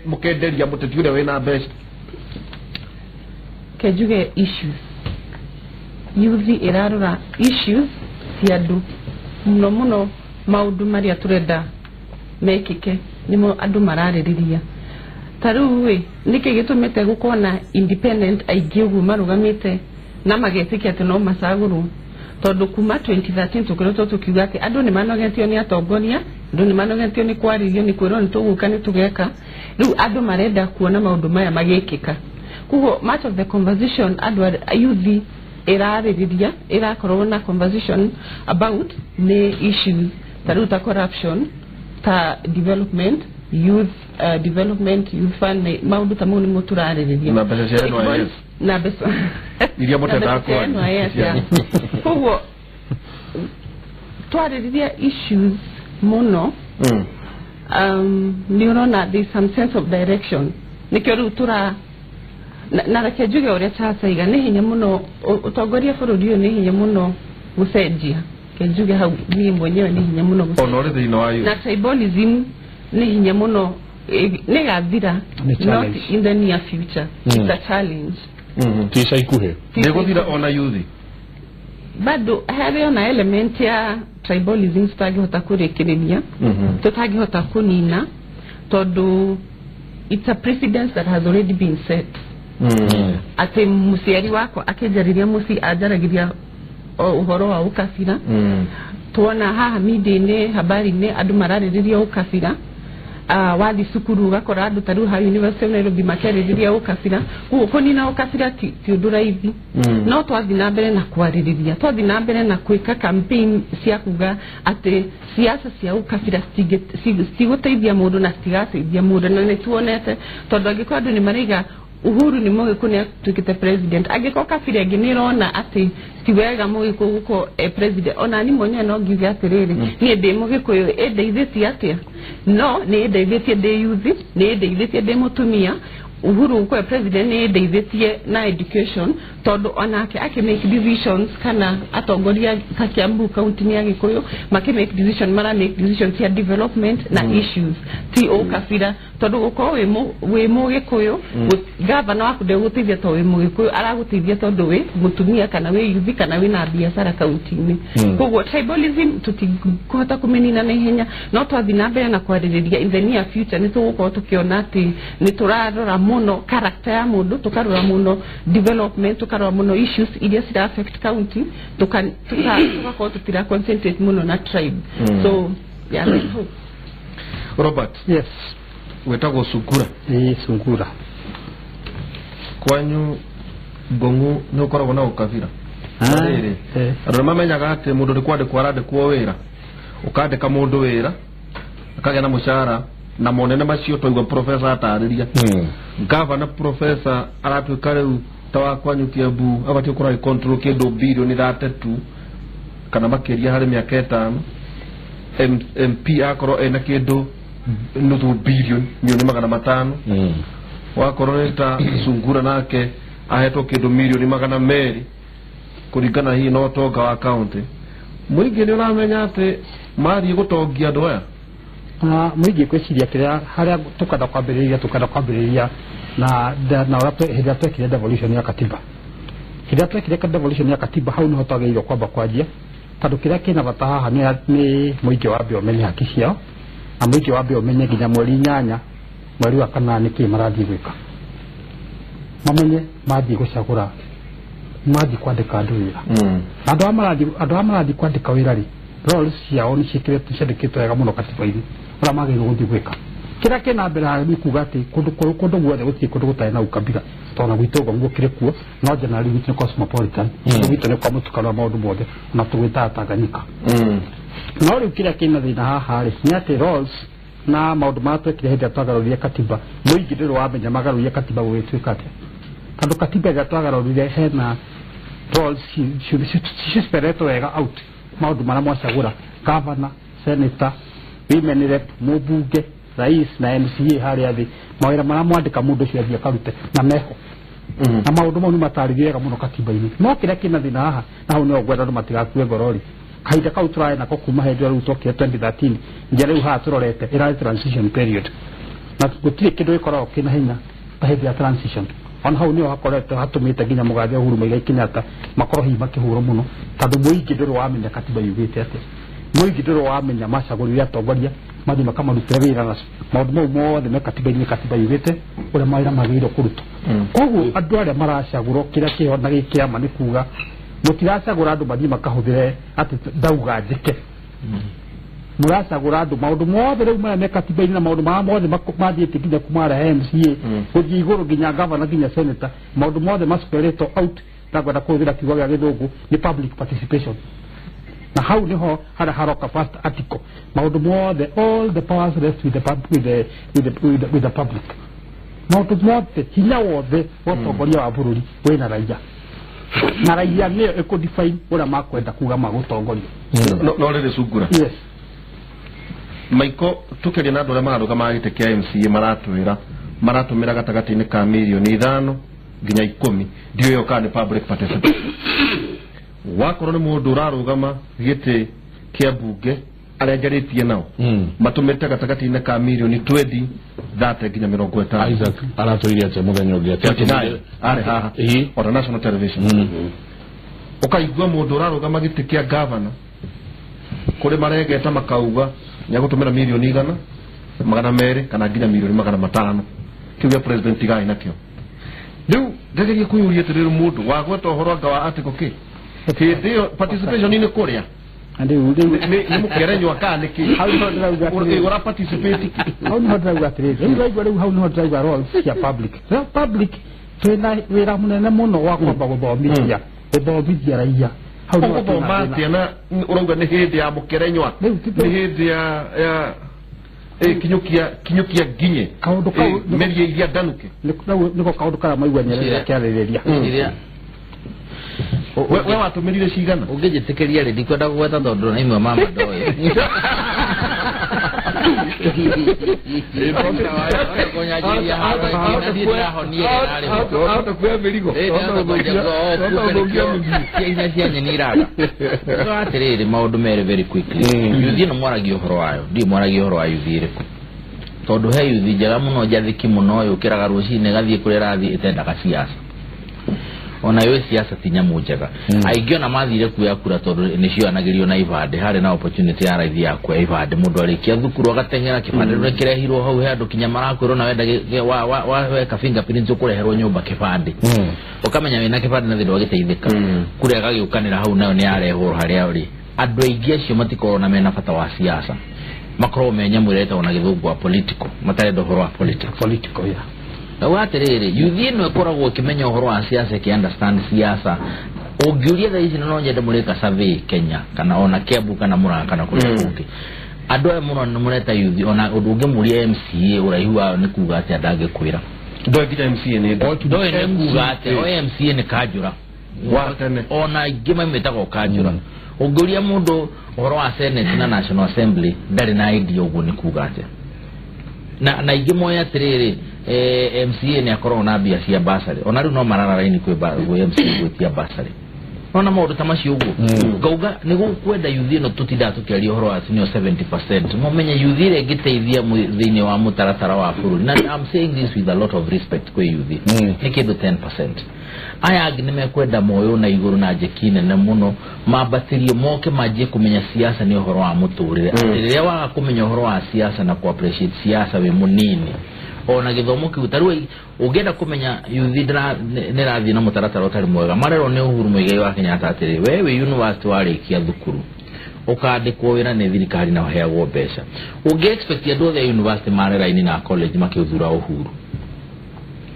mũkenderia mũteti ũrĩa wĩna mbeca kenjuge issues yuthi ĩrarora issues cia andũ mũno mũno maũndũ marĩa tũrenda mekĩke nĩmo andũ mararĩrĩria ta rĩu ĩ nĩkĩ gĩtũmĩte gũkorwo na independent aingĩ ũguo marũgamĩte na magetĩkia atĩ no macagũrwo tondũ kuma 2013 tũkoretwo tũkiuga atĩ andũ nĩ manogetio nĩ atongoria andũ nĩ manogetio nĩ kwarĩrio nĩ kwĩrwo nĩ tũgũka nĩ tũgeka rĩu andũ marenda kuona maũndũ maya magĩkĩka koguo much of the conversation andũ yuthi ĩrarĩrĩria ĩrakorwo na conversation about nĩ issues ta rĩu ta corruption ta development youth development youth fund maũndũ ta mau nĩmo tũrarĩrĩria na mbeca cia NYS na mbeca iria mũtendaga kwaria koguo twarĩrĩria issues mũno nĩ ũrona there is some sense of direction nĩkĩo rĩu tũra na reke njuge ũrĩa Charles nĩ hinya mũno ũtongoria bũrũri ũyũ nĩ hinya mũno gũcenjia reke njuge hau niĩ mwenyewe nĩ hinya mũno gũcenjia ona ũrĩ thĩinĩ wa na tribalism nĩ hinya mũno nĩ gathira not in the near future it's a challenge ti ica ikuhĩ nĩ gũthira ona yuthi bado harĩ ona element ya tribalism tutangĩhota kũrĩkĩrĩria tutangĩhota kũnina tondũ it's a precedence that has already been set atĩ mũciari wakwa akĩnjarĩria mũciĩ anjaragĩria ũhoro wa ũkabira tuona haha media-inĩ habari-inĩ andũ mararĩrĩria ũkabira wathi cukuru ũgakora andũ ta rĩu ha University of Nairobi makĩarĩrĩria ũkabira koguo kũnina ũkabira ti ũndũ raithi no twathiĩ na mbere na kwarĩrĩria twathiĩ na mbere na gwĩka campaign cia kuga atĩ siasa cia ũkabira citigũteithia mũndũ na citigateithia mũndũ na nĩ tuonete tondũ angĩkorwo andũ nĩ maraiga Uhuru ni Mũgĩkũyũ nĩ atuĩkĩte president angĩkorwo kabira ĩngĩ nĩ ĩrona atĩ ti wega Mũgĩkũyũ gũkorwo e president ona niĩ mwenyewe no ngiuge atĩrĩrĩ niĩ ndĩ Mũgĩkũyũ ĩndeithĩtie atĩa no nĩ ĩndeithĩtie ndĩ yuthi nĩ ĩndeithĩtie ndĩ mũtumia Uhuru gũkorwo president nĩ ĩndeithĩtie na education tondũ onake akĩ make decisions kana atongoria ta Kiambu county nĩ Agĩkũyũ makĩ make decision mara make decision cia development na issues ti ũkabira tondũ gũkorwo wĩ Mũgĩkũyũ gavana waku ndegũteithia tondũ wĩ Mũgĩkũyũ aragũteithia tondũ wĩ mũtumia kana wĩ yuthi kana wĩ na biacara kaunti-inĩ koguo tribalism tũtingĩhota kũmĩnina na ihenya no twathiĩ na mbere na kwarĩrĩria in the near future nĩ tũgũkorwo tũkĩona atĩ nĩ tũrarora mũno character ya mũndũ tũkarora mũno development tũkarora mũno issues iria cira affect county tugakorwo tũtira concentrate mũno na tribe so yeah. Robert yes wetagwo Sungura ĩ Sungura kwanyu Ngong'u nĩ ũkoragwo na ũkabira rĩrĩ andũ nĩ mamenyaga atĩ mũndũ nĩ kwandĩkwo arandĩkwo wĩra ũkandĩka mũndũ wĩra akagĩa na mũcara na monene macio twaigua professor atarĩria gavana professor aratuĩka rĩu ta wa kwanyu Kiambu abatiĩ gũkorwo agĩ control kĩndũ bilioni 32 kana makĩria harĩ mĩaka 5 MP akorwo ena kĩndũ nuthu bilioni milioni 500 wakorwo nĩ ta Sungura nake ahetwo kĩndũ milioni 200 kũringana hihi na ũtonga wa county mũingĩ nĩ ũramenya atĩ mathiĩ gũtongia andũ aya mũingĩ kwĩciria kĩrĩa harĩa tũkenda kwambĩrĩria na ũrĩa hĩndĩ ĩrĩa twekire devolution ya katiba hĩndĩ ĩrĩa twekire devolution ya katiba hau nĩho twagĩrĩirwo kwamba kwanjia tondũ kĩrĩa kĩna bata haha nĩ mũingĩ wambe ũmenye haki ciao na mũingĩ wambe ũmenye nginya mweri 8 Mweri wa kanana nĩkĩ marathiĩ gwĩka, mamenye mathiĩ gũcagũra, mathiĩ kwandĩka andũ wĩra. Andũ aya marathiĩ kwandĩka wĩra rĩ, roles ciao nĩ ciandĩkĩtwo wega mũno katiba-inĩ ũrĩa magĩrĩirwo gũthiĩ gwĩka. Kĩrĩa kĩna mbere haha nĩ kuga atĩ kũndũ guothe gũtirĩ kũndũ gũtarĩ na ukabira, tondũ ona gwitũ ũguo gũkĩrĩ kuo, no generally gwitũ nĩ cosmopolitan, gwitũ nĩ kwa mũtukano wa maũndũ mothe, ona tũgwĩtaga Tanganyika. No rĩu kĩrĩa kĩna thĩna haha rĩ nĩ atĩ roles na maũndũ marĩa twekire hĩndĩ ĩrĩa twagarũrire katiba, mũingĩ ndũrĩ wamenya magarũrire katiba gũgĩtuĩka atĩa, tondũ katiba ĩrĩa twagarũrire hena roles ciperetwo wega out maũndũ marĩa mwacagũra governor, senator, women rep, mũmbunge, rais na MCA harĩa thĩ, mawĩra marĩa mwandĩka mũndũ ũcio athiĩ akarute na meho. Na maũndũ mau nĩ matarĩrie wega mũno katiba-inĩ. No kĩrĩa kĩna thĩna haha, na hau nĩho ngwenda andũ matigakue ngoro rĩ, kahinda kau tũrarĩ nako kuma hĩndĩ ĩrĩa rĩu twokire 2013 nginya rĩu haha tũrorete ĩrarĩ transition period, na gũtirĩ kĩndũ gĩkoragwo kĩna hinya ta hĩndĩ ya transition. Ona hau nĩho hakoretwo hatũmĩte nginya mũgathe Uhuru Muigai Kenyatta makorwo hihi makĩhũrwo mũno, tondũ mũingĩ ndũrĩ wamenya katiba yugĩte atĩa, mũingĩ ndũrĩ wamenya macagũrire atongoria mathiĩ makamarutĩra wĩra nacio. Maũndũ mau mothe me katiba-inĩ, katiba yugĩte ũrĩa mawĩra magĩrĩirwo kũrutwo. Koguo andũ arĩa maracagũrwo kĩrĩa kĩho na gĩkĩama nĩ kuga mũtiracagũra andũ mathiĩ makahũthĩre atĩ ndauga njĩke, mũracagũra andũ maũndũ mothe rĩu marĩa me katiba-inĩ na maũndũ marĩa mothe mathiĩte nginya kuma harĩa MCA gũthiĩ igũrũ nginya governor nginya senator, maũndũ mothe maciperetwo out, na ngwenda kũhũthĩra kiugo gĩa gĩthũngũ nĩ public participation. Na hau niho harĩa haroka first article, maũndũ mothe, all the powers rest with the with the public. Maũndũ mothe, hinya wothe wa ũtongoria wa bũrũri wĩna raia, na raia nĩyo ĩkũ-define ũrĩa makwenda kuga magũtongoria. No rĩrĩ Sungura. Yes. Maiko tukeria na andũ arĩa mararũgama gĩtĩ kĩa MCA maratwĩra maratũmĩra gatagatĩ-inĩ ka mirioni 5 nginya 10, ndiũĩ ĩyo kana nĩ public participation. Wakorwo nĩ mũndũ ũrarũgama gĩtĩ kĩa mbunge arĩa njarĩtie nao matũmĩrĩte gatagatĩ-inĩ ka mirioni 20 30 nginya 50. Isaac aratũire atĩa mũthenya ũngĩ atĩ 29 arĩ haha ona national television. Ũkaigua mũndũ ũrarũgama gĩtĩ kĩa governor kũrĩ maregeta makauga nĩegũtũmĩra mirioni 100, 200 kana nginya mirioni 500. Kĩu gĩa president tigai nakĩo. Rĩu ngageria kwĩyũria atĩrĩrĩ, mũndũ wagweta ũhoro anga wa article kĩ hĩndĩ ĩyo participation nĩ kũrĩa nĩ mũkerenywa kana nĩkĩ Hau nĩho ndĩrauga atĩrĩrĩ. Ũra participate Hau nĩho ndĩrauga atĩrĩrĩ, rĩu ndĩraigua rĩu hau nĩho ndĩrauga roles cia public. Rĩu public twĩna wĩra mũnene mũno wa kwamba gũthomithia raia. Hau nĩho ũgũthoma twĩna thĩna. atĩa na ũrauga nĩ hĩndĩ ya mũkerenywa, Rĩu ti nĩ hĩndĩ ya kinyũkia nginye Kaũndũ kau merie iria ndanuke, nĩko kaũndũ karĩa maigua Nyerere akĩarĩrĩria. Iria we watũmĩrire cigana? Ũngĩnjĩtĩkĩria rĩ, ndikwenda kũgweta tondũ na imwe mama ndoĩ. Ahota kuoya mĩrigo. Inya cia nyeni iraga. Atĩrĩrĩ, maũndũ merĩ very quickly. Yuthi ĩno mwaragia ũhoro wayo, ndiũ mwaragia ũhoro wa yuthi ĩrĩkũ, tondũ he yuthi njega mũno njathĩki mũno yũkĩraga rũcinĩ ĩgathiĩ kũrĩa ĩrathiĩ ĩtendaga siasa. Ona yo siasa ti nyamũ njega. Aingĩ ona mathire kuoya kura tondũ nĩ cioyanagĩrio na ibandĩ, harĩ na opportunity ya raithi ya kuoya ibandĩ, mũndũ arĩkia thukuru agateng'era kĩbandĩ rĩu kĩrehirwo hau, he andũ kinya marakwĩrwo na wenda weka fingerprints ũkũreherwo nyũmba kĩbandĩ, ũkamenya wĩna kĩbandĩ na thĩna ũgĩteithĩka kura ĩgagĩũkanĩra hau nayo nĩ yarehwo harĩa ũrĩ. Andũ aingĩ acio matikoragwo na mena bata wa siasa, makoragwo me nyamũ ĩrĩa ĩtagwo na gĩthũngũ wa political, matarenda ũhoro wa politics. Political, yeah. Nauga atĩrĩrĩ, yuthi ĩno ĩkoragwo ĩkĩmenya ũhoro wa siasa, ĩkĩ understand siasa. Ũngĩũria thaa ici, na no nyende mũrĩka survey Kenya kana ona Kiambu kana Murang'a kana kũrĩa kũngĩ, andũ aya mũno nĩ mũreta yuthi, ona ũndũ ũngĩmũria MCA ũraihu wao nĩ kuga atĩa ndangĩkwĩra. Ndoĩ nginya MCA nĩ Ndoĩ nĩ kuga atĩa o MCA nĩ kanjũra wa tene. Ona aingĩ maimĩtagwo kanjũra. Ũngĩũria mũndũ ũhoro wa Senate na National Assembly ndarĩ na idea ũguo nĩ kuga atĩa. Na aingĩ moĩ atĩrĩrĩ, MCA nĩ akoragwo na mbia cia basarĩ, ona rĩu no marara raini kwĩ MCA gwĩtia basarĩ, ona maũndũ ta macio ũguo. Ngauga nĩ gũkwenda yuthi ĩno tũtindaga tũkĩaria ũhoro wa nĩyo 70%, mũmenye yuthi ĩrĩa ĩngĩteithia thĩinĩ wa mũtaratara wa bũrũri, na I'm saying this with a lot of respect kwĩ yuthi, nĩ kĩndũ 10%. Aya angĩ nĩ mekwenda moyo na igũrũ na njeki nene mũno mambatĩrio moke manjie kũmenya siasa nĩ ũhoro wa mũtũrĩre, atĩ rĩrĩa waga kũmenya ũhoro wa siasa na ku appreciate siasa wĩ mũnini Ona gĩthomo kĩu ta rĩu ũngĩenda kũmenya yuthi nĩrathiĩ na mũtaratara ũtarĩ mwega, marerwo nĩ Uhuru Muigai wa Kenyatta atĩrĩ, we wĩ university warĩkia thukuru ũkandĩkwo wĩra nĩ thirikari na ũheagwo mbeca. Ũngĩ expect andũ othe a university mare raini na college makĩũthura Uhuru,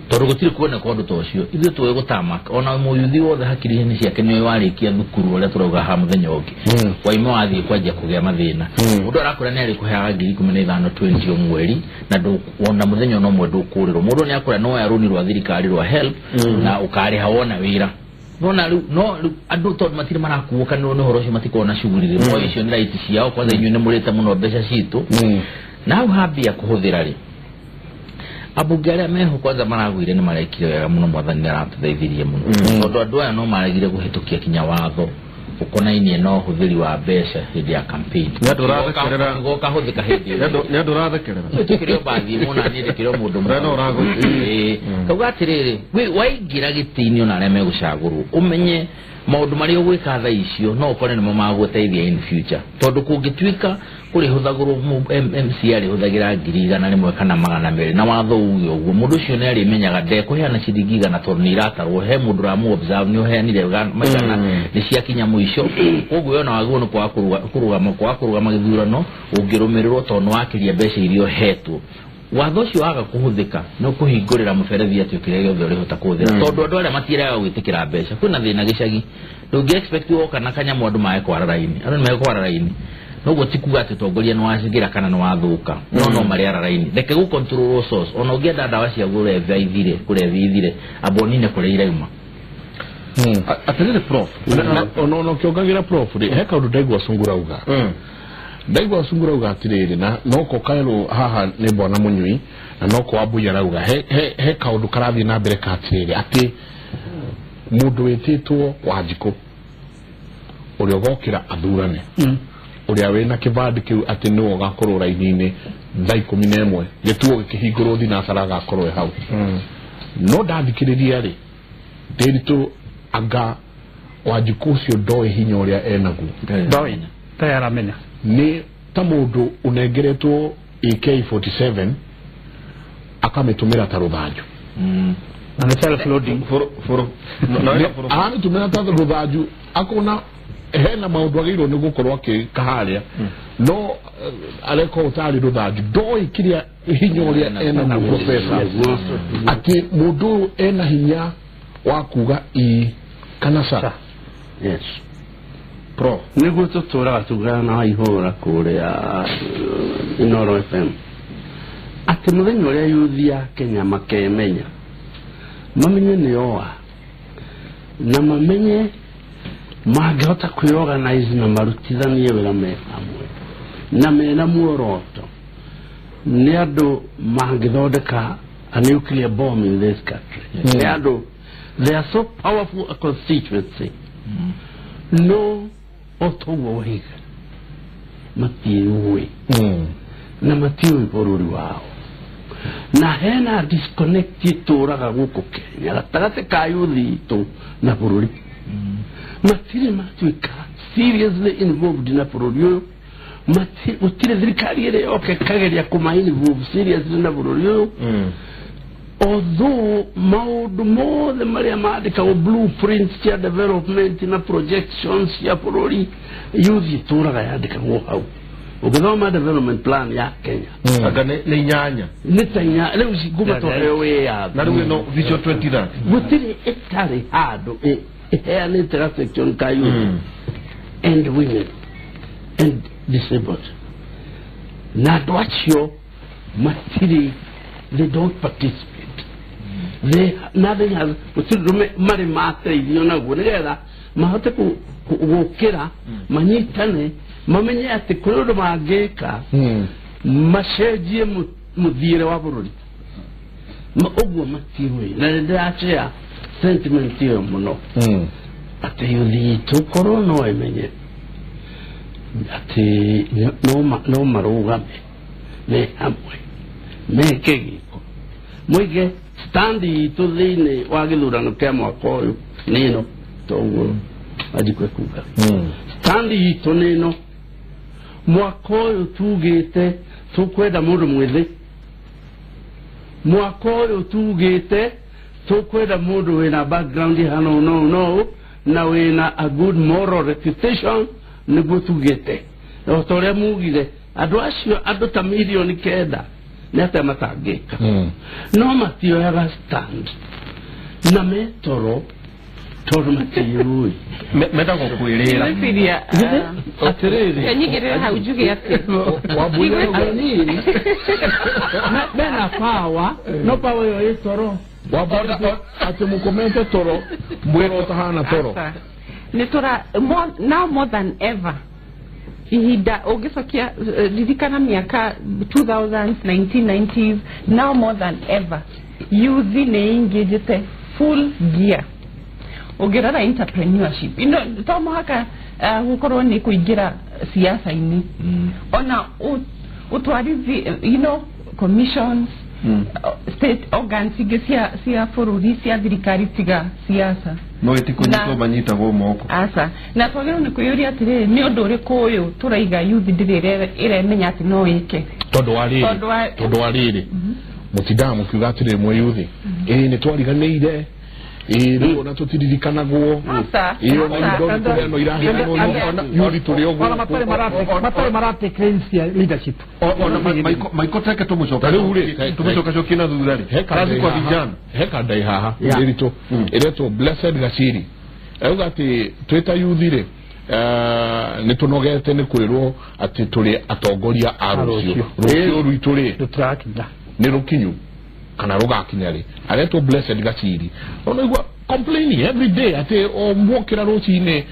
tondũ gũtirĩ kuoneka ũndũ ta ũcio. Ithuĩ tũĩ gũtamak ona mũyuthi wothe hakiri-inĩ ciake nĩwe warĩkia thukuru ũrĩa tũrauga haha mũthenya ũngĩ waima wathiĩ kwanjia kũgĩa mathĩna. Mũndũ arakũra nĩ arĩkũheaga 15,000 20 o mweri, na ona mũthenya ona ũmwe ndũkũrĩrwo. Mũndũ nĩ akũra no oya rũni rwa thirikari rwa help na ũkarĩha wona wĩra. Nona rĩu no rĩu andũ tondũ matirĩ marakuũkanĩrwo nĩ ũhoro ũcio, matikoragwo na shughuli rĩ moĩ icio nĩ right ciao. Kwanza inyuĩ nĩ mũrĩte mũno mbeca citũ na hau hambia kũhũthĩra rĩ, ambunge arĩa meho kwanza maragwire nĩ marekire wega mũno, mwathani nĩ aratũteithirie mũno, tondũ andũ aya no maregire kũhĩtũkia kinya watho ũkonainie na ũhũthĩri wa mbeca hĩndĩ ya campaign. Nĩ andũ ũrathekerera. Ũkahũthĩka hĩndĩ ĩyo. Nĩ andũ ũrathekerera. Tũkĩrĩ o bathiĩ mũno, niĩ ndĩkĩrĩ o mũndũ Ũrĩa no ũragũ- Kauga atĩrĩrĩ, waingĩra gĩtĩ-inĩ ona arĩa megũcagũrwo ũmenye maũndũ marĩa ũgwĩka thaa icio no ũkore nĩmo magũteithia in future, tondũ kũngĩtuĩka kũrĩhũthagĩrwo MC arĩhũthagĩra 100,000 kana 200 na watho uge ũguo, mũndũ ũcio nĩ arĩmenyaga ndekũheana ciringi 100 tondũ nĩ iratarwo, he mũndũ ũramũ observe nĩ ũheanire maigana nĩ ciakinya mũico. Koguo we ona wagĩrĩirwo nĩ kwaga kũrũgama gĩthurano ũngĩrũmĩrĩrwo tondũ nĩ wakĩria mbeca iria ũhetwo. Watho ũcio waga kũhũthĩka nĩ ũkũhingũrĩra mũberethi atĩ kĩrĩa gĩothe ũrĩhota kũhũthĩra, tondũ andũ arĩa matiregaga gwĩtĩkĩra mbeca. Kwĩna thĩna gĩcagi, ndũngĩ expect woka na kanyamũ andũ mae kwara raini, andũ nĩ mekwara raini. Noguo ti kuga atĩ ũtongoria nĩ wacigĩra kana nĩ wathũka, no marĩ ara raini. Reke gũ control source, ona ũngĩenda ndawa cia kũrebia ithire, kũrebia ithire, amba ũnine kũrĩa irauma. Atĩrĩrĩ prof, Ona ũkĩongagĩra prof rĩ, he kaũndũ ndaigua Sungura auga. Ndaigua Sungura auga atĩrĩrĩ, na noko kaerwo haha nĩ bwana Mũnyui na noko Wambui arauga he kaũndũ karathiĩ na mbere ka atĩrĩrĩ, atĩ mũndũ wĩtĩtwo Wanjikũ ũrĩa ũgokĩra athurane, ũrĩa wĩna kĩbandĩ kĩu atĩ nĩwe ũgakorwo raini-inĩ thaa 11 gĩtuo gĩkĩhingũrwo thinacara agakorwo e hau. No ndathikĩrĩria rĩ, Ndĩritũ anga Wanjikũ ũcio ndoĩ hinya ũrĩa enaguo. Ndoĩ ndoĩ aramenya nĩ ta mũndũ ũnengeretwo AK47 akamĩtũmĩra ta rũthanju. Na nĩ self loading. Aramĩtũmĩra ta rũthanju, akona hena maũndũ agĩrĩirwo nĩ gũkorwo akĩka harĩa, no areka ũtarĩ rũthanju, ndoĩ kĩrĩa hinya ũrĩa enaguo professor, atĩ mũndũ ũyũ ena hinya wa kuga ĩ kana ca. Yes. Prof, nĩguo tũtũraga tugaga na waihũra kũrĩa Inooro FM atĩ mũthenya ũrĩa yuthi ya Kenya makemenya, mamenye nĩ oa na mamenye mangĩhota kwĩorganize na marutithanie wĩra me hamwe na mena muoroto, nĩ andũ mangĩthondeka a nuclear bomb in this country. Nĩ andũ, they are so powerful a constituency. No otoguo waiga matiũĩ na matiũĩ bũrũri wao, na hena disconnect itũraga gũkũ Kenya gatagatĩ ka yuthi itũ na bũrũri. Matirĩ matuĩka seriously involved na bũrũri ũyũ. Gũtirĩ thirikari ĩrĩa yoka ĩkageria kũma involve seriously na bũrũri ũyũ, although maũndũ mothe marĩa mandĩkagwo blueprints cia development na projections cia bũrũri, youth itũraga yandĩkagwo hau. Ũngĩthoma development plan ya Kenya, anga nĩ 8 nĩ ta inya rĩu kuma tũheo wĩyathi, na rĩu ĩno Vision 2030 gũtirĩ ĩtarĩ handũ ĩheanĩte ga section ka youth and women and disabled, na andũ acio matirĩ, they don't participate, they nothing has, gũtirĩ ũndũ marĩ mateithio naguo nĩgetha mahote gũkĩra manyitane, mamenye atĩ kũrĩ ũndũ mangĩka macenjie mũthiĩre wa bũrũri. Ũguo matiũĩ, na nĩ ndĩracea sentiment ĩyo mũno atĩ yuthi itũ korwo no ĩmenye atĩ no marũgame me hamwe meke gĩko, moige stand itũ thĩinĩ wa gĩthurano kĩa mwaka ũyũ nĩ ĩno, toguo Wanjikũ ekuga stand itũ nĩ ĩno, mwaka ũyũ tugĩte tũkwenda mũndũ mwĩthĩ Mwaka ũyũ tugĩte tũkwenda mũndũ wĩna background hana no no na wĩna a good moral reputation nĩguo tugĩte. O ta ũrĩa mugire andũ acio andũ ta 9 million nĩ atĩa matangĩka, no matioyaga stand na metoro tondũ matiũĩ. Mendagwo kwĩrĩra. Ngwĩciria Atĩrĩrĩ, nyigĩrĩre hau njuge atĩ anini mena power, no power ĩyo ĩ toro. Wambona atĩ mũkomete toro mwĩra ũtahana toro. Aca. Nĩ tũra now more than ever, ihinda ũngĩcokia ririkana mĩaka 2000s, 1990s, now more than ever youth nĩ ingĩjĩte full gear. Ũngĩrora entrepreneurship ino, to mũhaka gũkorwo nĩ kũingĩra siasa-inĩ, ona ũtwarithi commissions, state organs ingĩ cia bũrũri, cia thirikari, tiga siasa. No ĩtikũnyitwo, manyitagwo moko. Aca, na twagĩrĩirwo nĩ kwĩyũria atĩrĩrĩ, nĩ ũndũ ũrĩkũ ũyũ tũraiga youth ndĩrĩ ĩremenya atĩ no ĩke? Tondũ wa rĩrĩ, tondũ wa rĩrĩ, mũtindaga mũkiuga atĩrĩrĩ, mwĩ yuthi ĩĩ nĩ twariganĩire, ĩĩ rĩu ona tũtiririkanagwo. Aca. Ĩĩ ona Aca. indo nĩ kũheanwo iraheanwo, yuthi tũrĩ o Ona matarĩ gũkũ. matarĩ maratake leadership. Ona maiko teke tũmũcoka Ta rĩu rĩ, tũmũcokacokie na thutha rĩ, kazi kwa vijana. He kandai haha ĩritũ ĩretwo Blessed Gaciri, auga atĩ twĩ ta yuthi rĩ, nĩ tũnogete nĩ kwĩrwo atĩ tũrĩ atongoria a rũciũ. Rũciũ. Rũciũ rwitũ rĩ Tũtirakinya. Nĩ rũkinyu kana rũgakinya rĩ? Aretwo Blessed Gaciri. Ũnaigua complaining every day atĩ o mwokĩra rũcinĩ,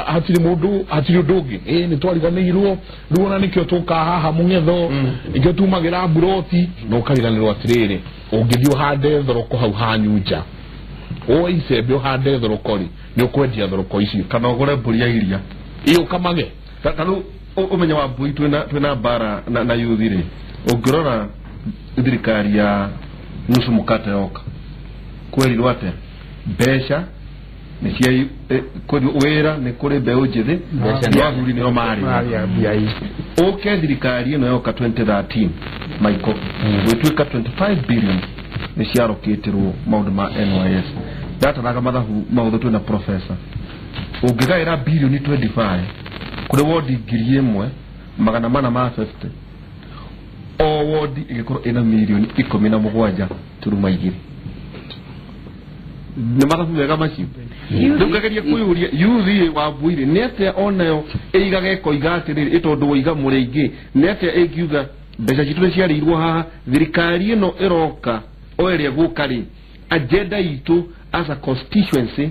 hatirĩ mũndũ, hatirĩ ũndũ ũngĩ, ĩ nĩ twariganĩirwo rĩu, ona nĩkĩo tũkaga haha mũng'etho, nĩkĩo tumagĩra mburoti. Na ũkariganĩrwo atĩrĩrĩ, ũngĩthiĩ ũhande thoroko hau hanyu nja, woe icembe ũhande thoroko rĩ, nĩ ũkwendia thoroko icio. Kana ũgũre mbũri ya iria. Ĩ ũkamage. Ta rĩu ũmenye wa mbui, twĩna mbara na yuthi rĩ, ũngĩrora thirikari ya nusu mkate yoka, kwerirwo atĩa? Mbeca nĩ cia kwerirwo wĩra nĩ kũrĩ mbeũ njĩthĩ. Mbeca no athuri nĩo marĩ. Marĩa mbia ici. Ũke thirikari ĩno yoka 2013, Michael, gwĩtuĩka 25 billion nĩ ciarokĩtĩrwo maũndũ ma NYS. Ndataraga mathabu mahũthũ twĩna professor, ũngĩgaĩra bilioni 25 kũrĩ wodi 1450, o wodi ĩgĩkorwo ĩna 17.2 milioni. Nĩ mathabu mega macio. Rĩu ngageria kwĩyũria, yuthi wa mbuirĩ nĩ atĩa onayo ĩigaga ĩkoiga atĩrĩrĩ, ĩtondũ waiga mũrĩ aingĩ, nĩ atĩa ĩngiuga mbeca citũ nĩ ciarĩirwo haha? Thirikari ĩno ĩroka o ĩrĩa gũka rĩ, agenda itũ as a constituency,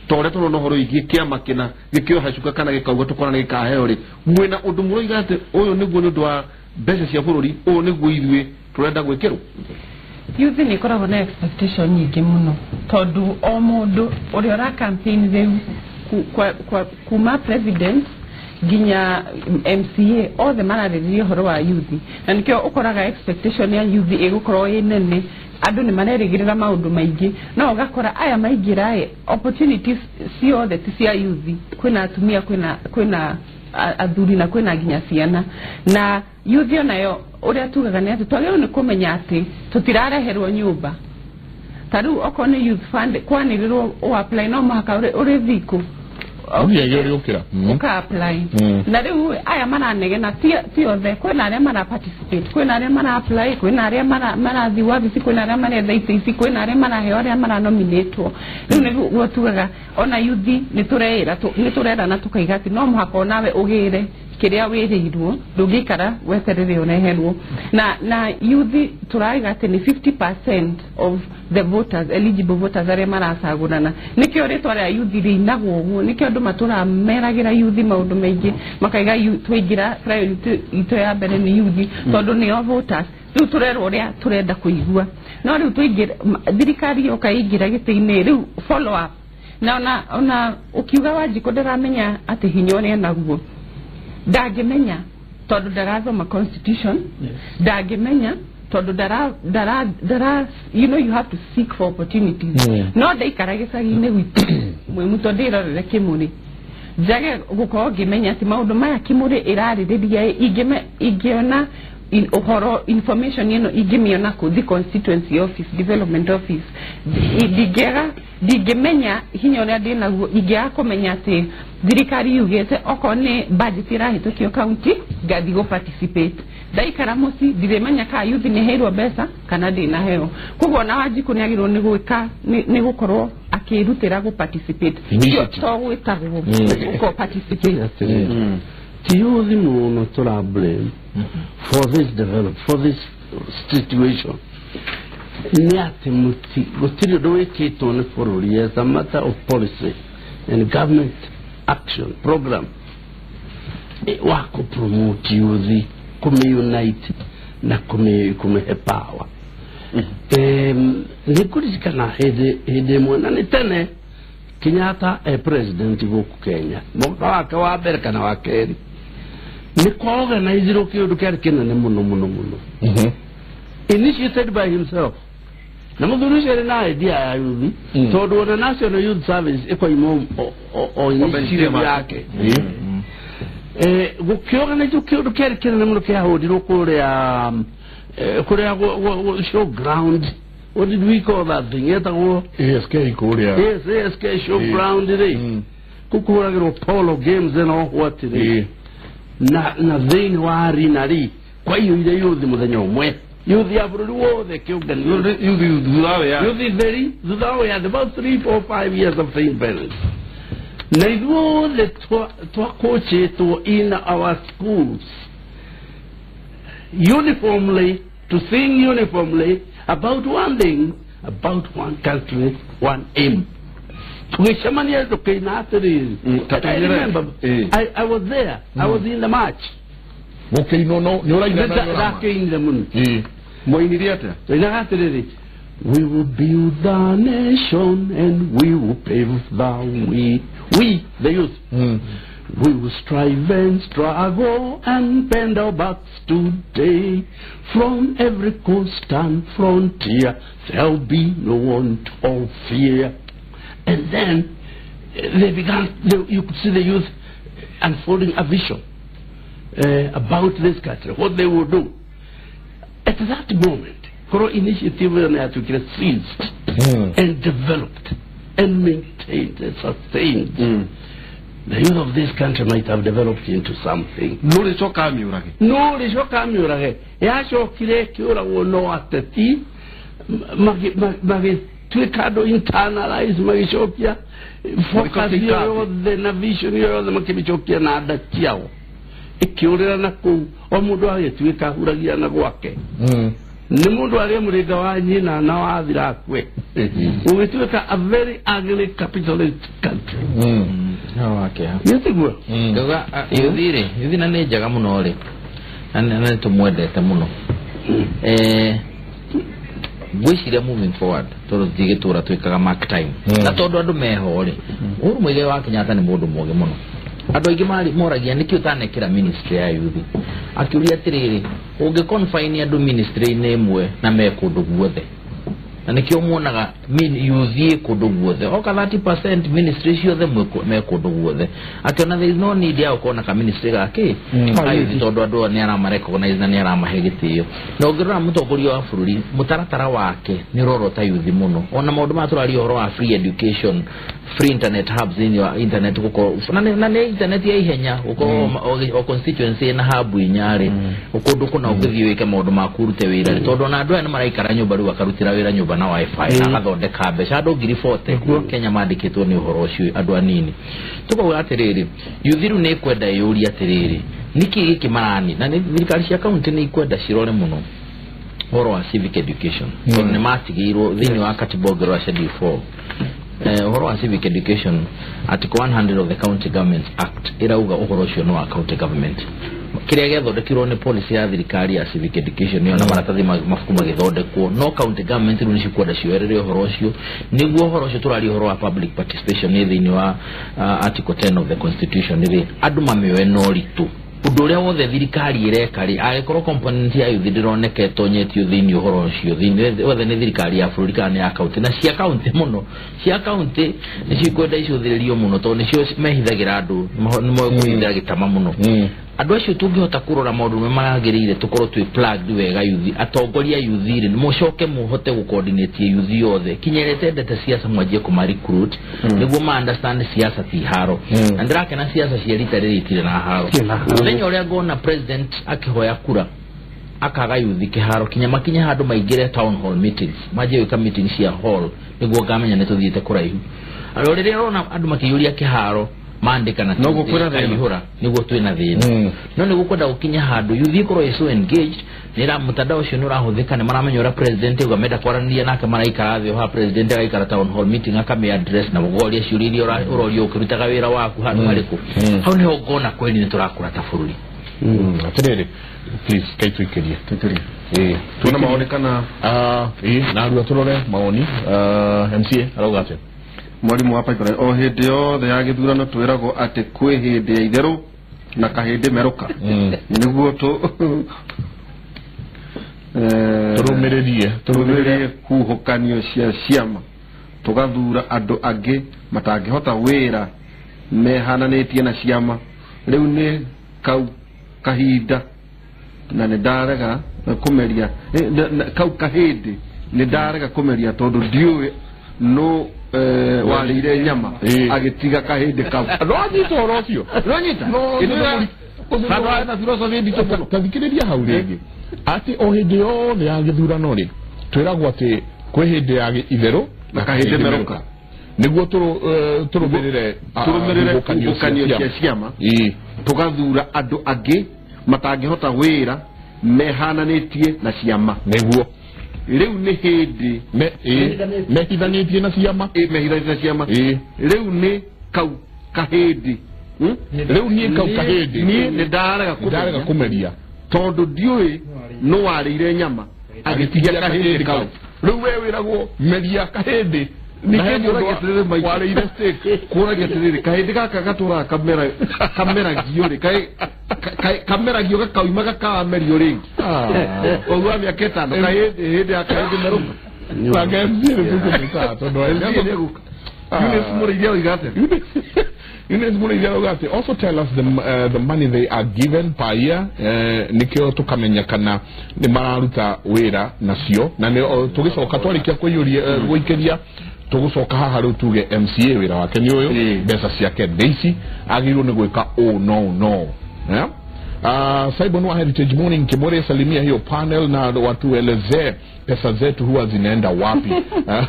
ta ũrĩa tũrona ũhoro wĩgiĩ kĩama kĩna gĩkĩoha cuka kana gĩkauga tũkona nĩ gĩkaheo rĩ, mwĩna ũndũ mũroiga atĩ ũyũ nĩguo nĩ ũndũ wa mbeca cia bũrũri, ũyũ nĩguo ithuĩ tũrenda gwĩkĩrwo? Youth nĩ ĩkoragwo na expectation nyingĩ mũno, tondũ o mũndũ ũrĩa ũra campaign rĩu kuma president nginya MCA, othe mararĩrĩria ũhoro wa youth, na nĩkĩo ũkoraga expectation ya youth ĩgũkorwo ĩ nene. Andũ nĩ marerĩgĩrĩra maũndũ maingĩ, no ũgakora aya maingĩra ĩ opportunities ciothe ti cia youth. Kwĩna atumia, kwĩna athuri na kwĩna nginya ciana. Na youth onayo, ũrĩa tugaga nĩ atĩ twagĩrĩirwo nĩ kũmenya atĩ tũtirareherwo nyũmba. Ta rĩu okorwo nĩ youth fund kwanĩrĩrwo ũ apply, no mũhaka ũrĩ thikũ Ũthiage ũrĩ ũkĩra. Ũka apply. Na rĩu aya maranegena ti othe. Kwĩna arĩa mara participate, kwĩna arĩa mara apply, kwĩna arĩa marathiĩ wabici, kwĩna arĩa maretha itĩ ici, kwĩna arĩa maraheo, arĩa maranominatwo. Rĩu nĩguo tugaga ona yuthi nĩ tũreĩra nĩ tũrerana tũkaiga atĩ no mũhaka onawe ũgĩre kĩrĩa wĩrĩirwo, ndũngĩikara weterere ũreherwo. Na yuthi tũraiga atĩ nĩ 50% of the voters, eligible voters, arĩa maracagũrana. Nĩkĩo rĩtwa rĩa yuthi rĩinagwo ũguo, nĩkĩo andũ matũra meragĩra yuthi maũndũ maingĩ, makaiga twaingĩra priority itũ ya mbere nĩ yuthi, tondũ nĩo voters. Rĩu tũrerwo ũrĩa tũrenda kũigua, no rĩu tũingĩra thirikari yoka ĩingĩra gĩtĩ-inĩ, rĩu follow up na ona ũkiuga Wanjikũ ndaramenya atĩ hinya ũrĩa naguo, ndangĩmenya tondũ ndarathoma constitution, ndangĩmenya tondũ ndara ndara ndara you have to seek for opportunities. No ndaikara gĩcagi-inĩ gwitũ mwĩmuto, ndĩrorere Kĩmũrĩ, njage gũkorwo ngĩmenya atĩ maũndũ maya Kĩmũrĩ ĩrarĩrĩria, ingĩona Uhoro information ĩno ingĩmĩona kũ the constituency office, development office, ndingĩaga ndingĩmenya hinya ũrĩa ndĩnaguo, ingĩaga kũmenya atĩ thirikari yugĩte okorwo nĩ budget ĩrahĩtũkio county ngathiĩ gũ participate. Ndaikara mũciĩ ndirĩmenya kana youth nĩ heirwo mbeca kana ndĩnaheo. Koguo ona Wanjikũ nĩ agĩrĩirwo nĩ gwĩka nĩ gũkorwo akĩrutĩra gũ participate, Initiative. to gwĩtagwo gũkorwo participate. Ti youth mũno tũra blame for this develop for this situation, nĩ atĩ gũtirĩ ũndũ wĩkĩtwo nĩ bũrũri as a matter of policy and government action program wa kũ promote youth, kũmĩ unite na kũmĩhe power. Nĩ ngũririkana hĩndĩ ĩmwe, na nĩ tene, Kenyatta e president gũkũ Kenya, mwaka wake wa mbere kana wa kerĩ, nĩ kwa organizirwo kĩũndũ kĩarĩ kĩnene mũno mũno mũno, initiated by himself, na mũthuri ũcio arĩ na idea ya youth, tondũ ona National Youth Service ĩkoima o initiative yake. Gũkĩorganizwo kĩũndũ kĩarĩ kĩnene mũno, kĩahũrirwo kũrĩa show ground. What did we call that thing? Yetagwo ASK kũrĩa. Yes, ASK show ground rĩ, kũu kũhũragĩrwo polo games and all what rĩ, na thĩinĩ wa arena rĩ, kwaiyũire youth mũthenya ũmwe, youth ya bũrũri wothe kĩũnganio. Youth thutha wa wĩyathi. Youth theri thutha wa wĩyathi, about 3, 4, 5 years after independence, na ithuothe twakũchĩtwo in our schools uniformly to sing uniformly about one thing, about one country, one aim. Tũgĩcemania tũkĩina atĩrĩrĩ. Ta I tũingĩre. remember I was there. I was in the march. Gũkĩinwo no nĩ ũraina na nĩ ũrama. Ndakĩinire mũno. Mwainire atĩa? Tũinaga atĩrĩrĩ: "We will build the nation and we will pave the way, we the youth. We will strive and struggle and bend our backs today. From every coast and frontier there'll be no want of fear." And then they began, you could see the youth unfolding a vision about this country, what they will do. At that moment, Koro initiative ĩyo nĩ yatuĩkire seized and developed and maintained and sustained. The youth of this country might have developed into something. No rĩcoka mĩũrage. No rĩcoka mĩũrage, yacokire ĩkĩũragwo no ateti magĩtuĩka andũ internalize, magĩcokia focus ĩyo yothe na vision ĩyo yothe, makĩmĩcokia na nda ciao, ĩkĩũrĩra na kũu, o mũndũ agĩtuĩka ahuragia na gwake, nĩ mũndũ arĩa mũrĩnga wa nyina na wathira akue, ũgĩtuĩka a very ugly capitalist country. Wake. Nĩ tiguo? Ngauga youth rĩ, youth na nĩ njega mũno rĩ, na nĩ tũmwendete mũno. Ngwĩciria moving forward, tondũ tũtigĩtũra twĩkaga mark time, na tondũ andũ meho rĩ, Uhuru Muigai wa Kenyatta nĩ mũndũ mũgĩ mũno. Andũ aingĩ moragia nĩkĩ ũtanekĩra ministry ya youth. Akĩũria atĩrĩrĩ, ũngĩ confine andũ ministry-inĩ ĩmwe na me kũndũ guothe, na nĩkĩo muonaga youth ĩ kũndũ guothe, oka 30% ministry ciothe me kũndũ guothe. Akĩona there is no need ya gũkorwo na ka ministry gakĩ ka youth, tondũ andũ aya nĩ arama recognize na nĩ aramahe gĩtĩo. Na ũngĩrora mũtongoria wa bũrũri, mũtaratara wake nĩ ũrorota youth mũno. Ona maũndũ maya tũraria ũhoro wa free education, free internet hubs, thĩinĩ wa internet gũkorwo na nĩ internet ya ihenya, gũkorwo o constituency na hub inya rĩ, kũndũ kũna ũngĩthiĩ wĩke maũndũ maku, ũrute wĩra rĩ, tondũ ona andũ aya nĩ maraikara nyũmba rĩu, akarutĩra wĩra nyũmba na WiFi na agathondeka mbeca. Andũ 40,000 Kenya mandĩkĩtwo nĩ ũhoro ũcio, andũ anini. Tũkauga atĩrĩrĩ, youth rĩu nĩ ĩkwenda ĩyũrie atĩrĩrĩ, nĩkĩ gĩkĩ marani, na nĩ thirikari cia kaunti nĩ ikwenda cirore mũno ũhoro wa civic education, tondũ nĩ matigĩirwo thĩinĩ wa katiba. Ũngĩrora schedule 4, ũhoro wa civic education, article 100 of the County Governments Act ĩrauga ũhoro ũcio nĩ wa county government. Kĩrĩa gĩathondekirwo nĩ policy ya thirikari ya civic education nĩyo na maratathi mabuku magĩthondekwo, no county government rĩu nĩcikwenda cioerere ũhoro ũcio, nĩguo ũhoro ũcio tũraria ũhoro wa public participation nĩ thĩinĩ wa article 10 of the constitution rĩ, andũ mamĩoe na ũritũ. Ũndũ ũrĩa wothe thirikari ĩreka rĩ, angĩkorwo component ya youth ndĩroneka ĩtonyetio thĩinĩ ũhoro ũcio thĩinĩ wothe, nĩ thirikari ya bũrũri kana nĩ ya kaunti, na cia kaunti mũno, cia kaunti nĩcio ikwenda icũthĩrĩrio mũno, tondũ nĩcio mehithagĩra andũ, nĩmoĩ kũhithĩra gĩtama mũno. Andũ acio tũngĩhota kũrora maũndũ marĩa maragĩrĩire tũkorwo twĩ plugged wega yuthi atongoria yuthi rĩ mũcoke mũhote gũ-coordinate yuthi yothe kinya ĩrĩa ĩtendete siasa mwanjie kũma recruit nĩguo ma understand siasa ti haro. Na ndĩrakena siasa cia rita rĩrĩ itirĩ na haro. Mũthenya ũrĩa ngona president akĩhoya kura akaga yuthi kĩharo kinya makinye handũ maingĩre town hall meetings manjie gwĩka meetings cia hall nĩguo ngamenya nĩ tũthiĩte kũraihu. Aro rĩrĩa ũrona andũ makĩiyũria kĩharo maandĩka na Noguo kwĩna thĩna. kaihũra nĩguo twĩna thĩna. No nĩguo kwenda gũkinya handũ yuthi ĩkorwo ĩ so engaged nĩra mtandao ũcio nĩ ũrahũthĩka nĩ maramenya ũrĩa president auga menda kwaranĩria nake maraikara thĩ o haha president agaikara town hall meeting akamĩ address na mũgoria ciũria iria ũrorio ũkĩrutaga wĩra waku handũ harĩkũ. Hau nĩho ngona kweli nĩ tũrakũra ta bũrũri. Atirĩrĩ, please kaituikĩrie. Tuikĩrie. Tuona maoni kana narua tũrore maoni. MCA arauga atĩa? Mwarimu wa Pipeline o hĩndĩ yothe ya gĩthurano twĩragwo atĩ kwĩ hĩndĩ ya itherũ na kahĩndĩ merũka. Nĩguo tũrũmĩrĩrie tũrũmĩrĩrie huhũkanio cia ciama tũgathura andũ angĩ matangĩhota wĩra mehananĩtie na ciama. Rĩu nĩ kau kahinda na nĩ ndarega kũmeria kau kahĩndĩ nĩ ndarega kũmeria tondũ ndiũĩ no warĩire nyama agĩtiga kahĩndĩ kau. Ndwanyita ũhoro ũcio. Ndwanyita? Na philosophy nditũ mũno. Tathikĩrĩria hau rĩngĩ atĩ o hĩndĩ yothe ya gĩthurano rĩ twĩragwo atĩ kwĩ hĩndĩ ya itherũ na kahĩndĩ merũka nĩguo tũrũmĩrĩre huhũkanio cia ciama tũgathura andũ angĩ matangĩhota wĩra mehananĩtie na ciama. Nĩguo rĩu nĩ hĩndĩ mehithanĩtie na ciama. Mehithanĩtie na ciama. Rĩu nĩ kau kahĩndĩ. Rĩu niĩ kau kahĩndĩ niĩ nĩ ndarega kũmeria tondũ ndiũĩ nũ warĩire nyama agĩtigia kahĩndĩ kau. Rĩu we wĩragwo meria kahĩndĩ warĩire steak. Kũragia atĩrĩrĩ kahĩndĩ gaka gatũraga kameragio rĩ kameragio gakauma gakamerio rĩngĩ ũguo wa mĩaka ĩtano hĩndĩ ya kahĩndĩ merũka. Nake MCA nĩ tũkũmĩtaa tondũ MCA nĩ egũka. Eunice Mũrĩithi oiga atĩa? Eunice Mũrĩithi arauga atĩ also tell us the money they are given per year nĩkĩo tũkamenya kana nĩ mararuta wĩra nacio na tũgĩcoka twarĩkia kũiyũria gũikĩria tũgũcoka haha rĩu tuge MCA wĩra wake nĩ ũyũ mbeca ciake nĩ ici agĩrĩirwo nĩ gwĩka ũũ no no. Simon wa Heritage Morning Kimore, salimia hiyo panel na watuelezee pesa zetu huwa zinaenda wapi.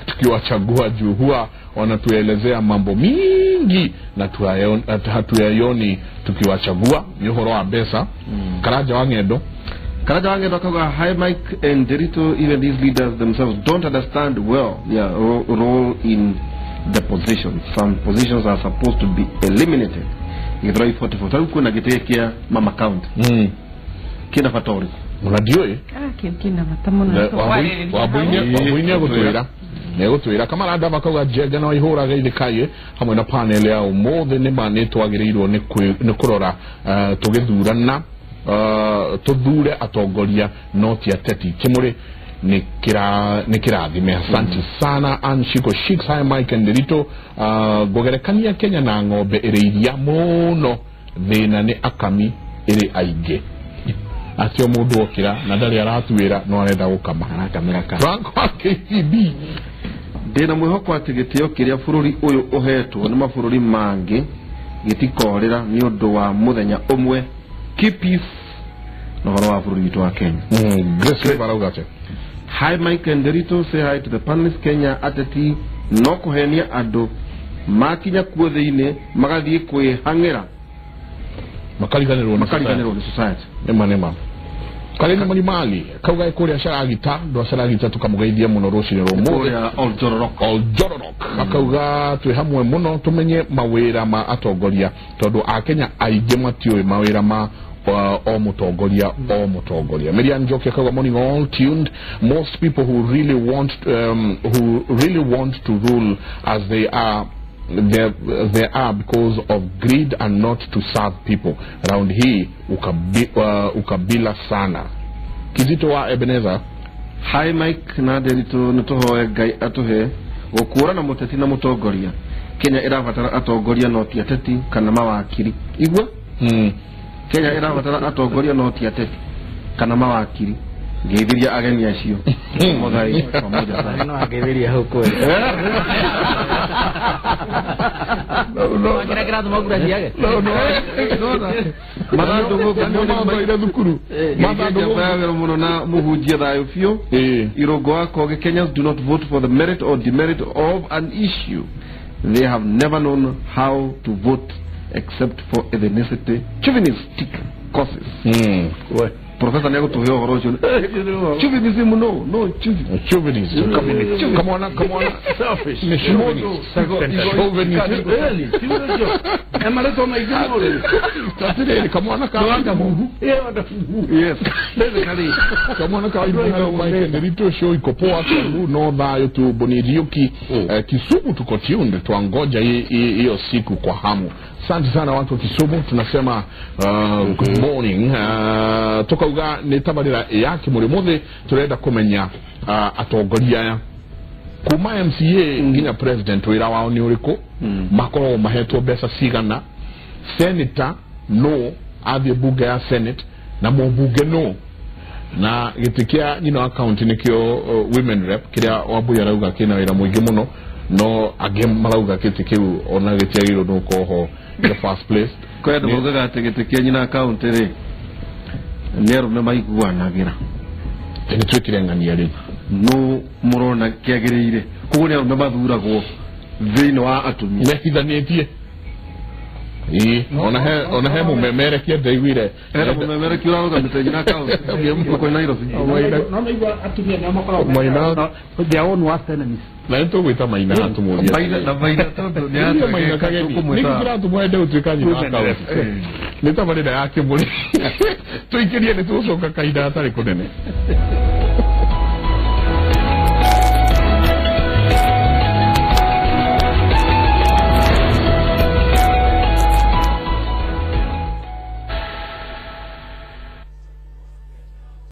Tukiwachagua juu huwa wanatuelezea mambo mingi na hatuyaioni tukiwachagua. Ni ũhoro wa mbeca. Karanja wa Ng'endo. Karanja wa Ng'endo akauga hi Mike and Derito, even these leaders themselves don't understand well their role in the positions. Some positions are supposed to be eliminated. Githurai 44 tarĩu kwĩna gĩtĩ kĩa mama county kĩna bata ũrĩkũ? Ona ndiũĩ. Kĩu kĩna bata mũno. Wambui nĩegũtwĩra nĩegũtwĩra. Kamaranda makauga Njenga no ihũraga ithikaĩ hamwe na panel ya ũmũthĩ nĩma nĩtwagĩrĩirwo nĩ kũrora tũgĩthurana tũthure atongoria no ti ateti. Kĩmũrĩ nĩ kĩrathime. Asante sana Anshiko Shix. Hi Mike and Derito. Ngũgerekania Kenya na ng'ombe ĩrĩ iria mũno thĩna nĩ akami ĩrĩ aingĩ. Atĩ o mũndũ okĩra na ndarĩ aratuĩra no arenda gũkama. Arakamĩra ka. Frank wa KCB. Ndĩna mwĩhoko atĩ gĩtĩo kĩrĩa bũrũri ũyũ ũhetwo nĩ mabũrũri mangĩ gĩtikorĩra nĩ ũndũ wa mũthenya ũmwe. Keep peace na ũhoro wa bũrũri witũ wa Kenya. Grace arauga atĩa? Hi Mike and Derito, say hi to the panelists. Kenya ateti no kũhenia andũ makinya kuo thĩinĩ magathiĩ kwĩhang'ĩra makariganĩrwo nĩ society. Nĩma nĩma. Karĩna Marimali kauga kũrĩa Caragita andũ a Caragita tũkamũgeithia mũno rũcinĩ rwa ũmũthĩ kũrĩa Oljororok. Oljororok akauga twĩ hamwe mũno tũmenye mawĩra ma atongoria tondũ akenya aingĩ matiũĩ mawĩra ma o mũtongoria o mũtongoria. Miriam Njoki akauga morning all tuned. Most people who really want to rule as they are they are because of greed and not to serve people. Round hii ukabila sana. Kizito wa Ebenezer. Hi Mike na Derito, nĩtũhoe Ngai atũhe gũkũũrana mũteti na mũtongoria. Kenya ĩrabatara atongoria no ti ateti kana mawakiri. Igua? Kenya ĩrabatara atongoria no ti ateti kana mawakiri. Ngeithiria ageni acio Muthai pamoja sana. No angeithiria hau kweli. No kira kira tumagura ciage. No no. Mathandũgũ nĩ thukuru. Mathandũgũ muno na muhunjia thayo biũ. Irũngũ wa Kogi, Kenyans do not vote for the merit or demerit of an issue. They have never known how to vote except for ethnicity, chauvinistic causes. Professor nĩ egũtũhe ũhoro ũcio. Chauvinism, no chauvinism. Come on, come on. Selfish. Chauvinist. Chauvinist. Come on, yes. Come on, Mike show iko poa tu no thayo tu Boniriuki Kisumu tuko tuned, tuangoja hiyo siku kwa hamu. Asante sana watu wa Kisumu, tunasema good morning. Tukauga nĩ tabarĩra ya Kĩmũrĩ turenda kũmenya atongoria aya kuma MCA nginya president wĩra wao nĩ ũrĩkũ, makoragwo mahetwo mbeca cigana, senator no athiĩ bunge ya senate na mũmbunge no, na gĩtĩ kĩa nyina wa county nĩkĩo women rep kĩrĩa Wambui arauga kĩna wĩra mũingĩ mũno, no angĩ marauga gĩtĩ kĩu ona gĩtiagĩrĩirwo nĩ gũkorwo ho in the first place. Kwĩ andũ maugaga atĩ gĩtĩ kĩa nyina county rĩ nĩ arũme maiguanagĩra. Nĩ twĩkire ng'ania rĩ no mũrona kĩagĩrĩire, koguo nĩ arũme mathuragwo thĩinĩ wa atumia mehithanĩtie. Ĩĩ, ona he mũmemerekia ndaiguire hena mũmemerekia ũrarũgamĩte nyina county gũkũ Nairobi. No naigua atumia nĩo makoragwo their own worst enemies. Na nĩ tũgwĩta Maina atũmũrie Maina Maina tondũ nĩ Maina Kageni nĩkĩ kĩratũmwende gũtuĩka nyina wa county. Nĩ tabarĩra ya Kĩmũrĩ tũikĩrie nĩ tũgũcoka kahinda gatarĩ kũnene.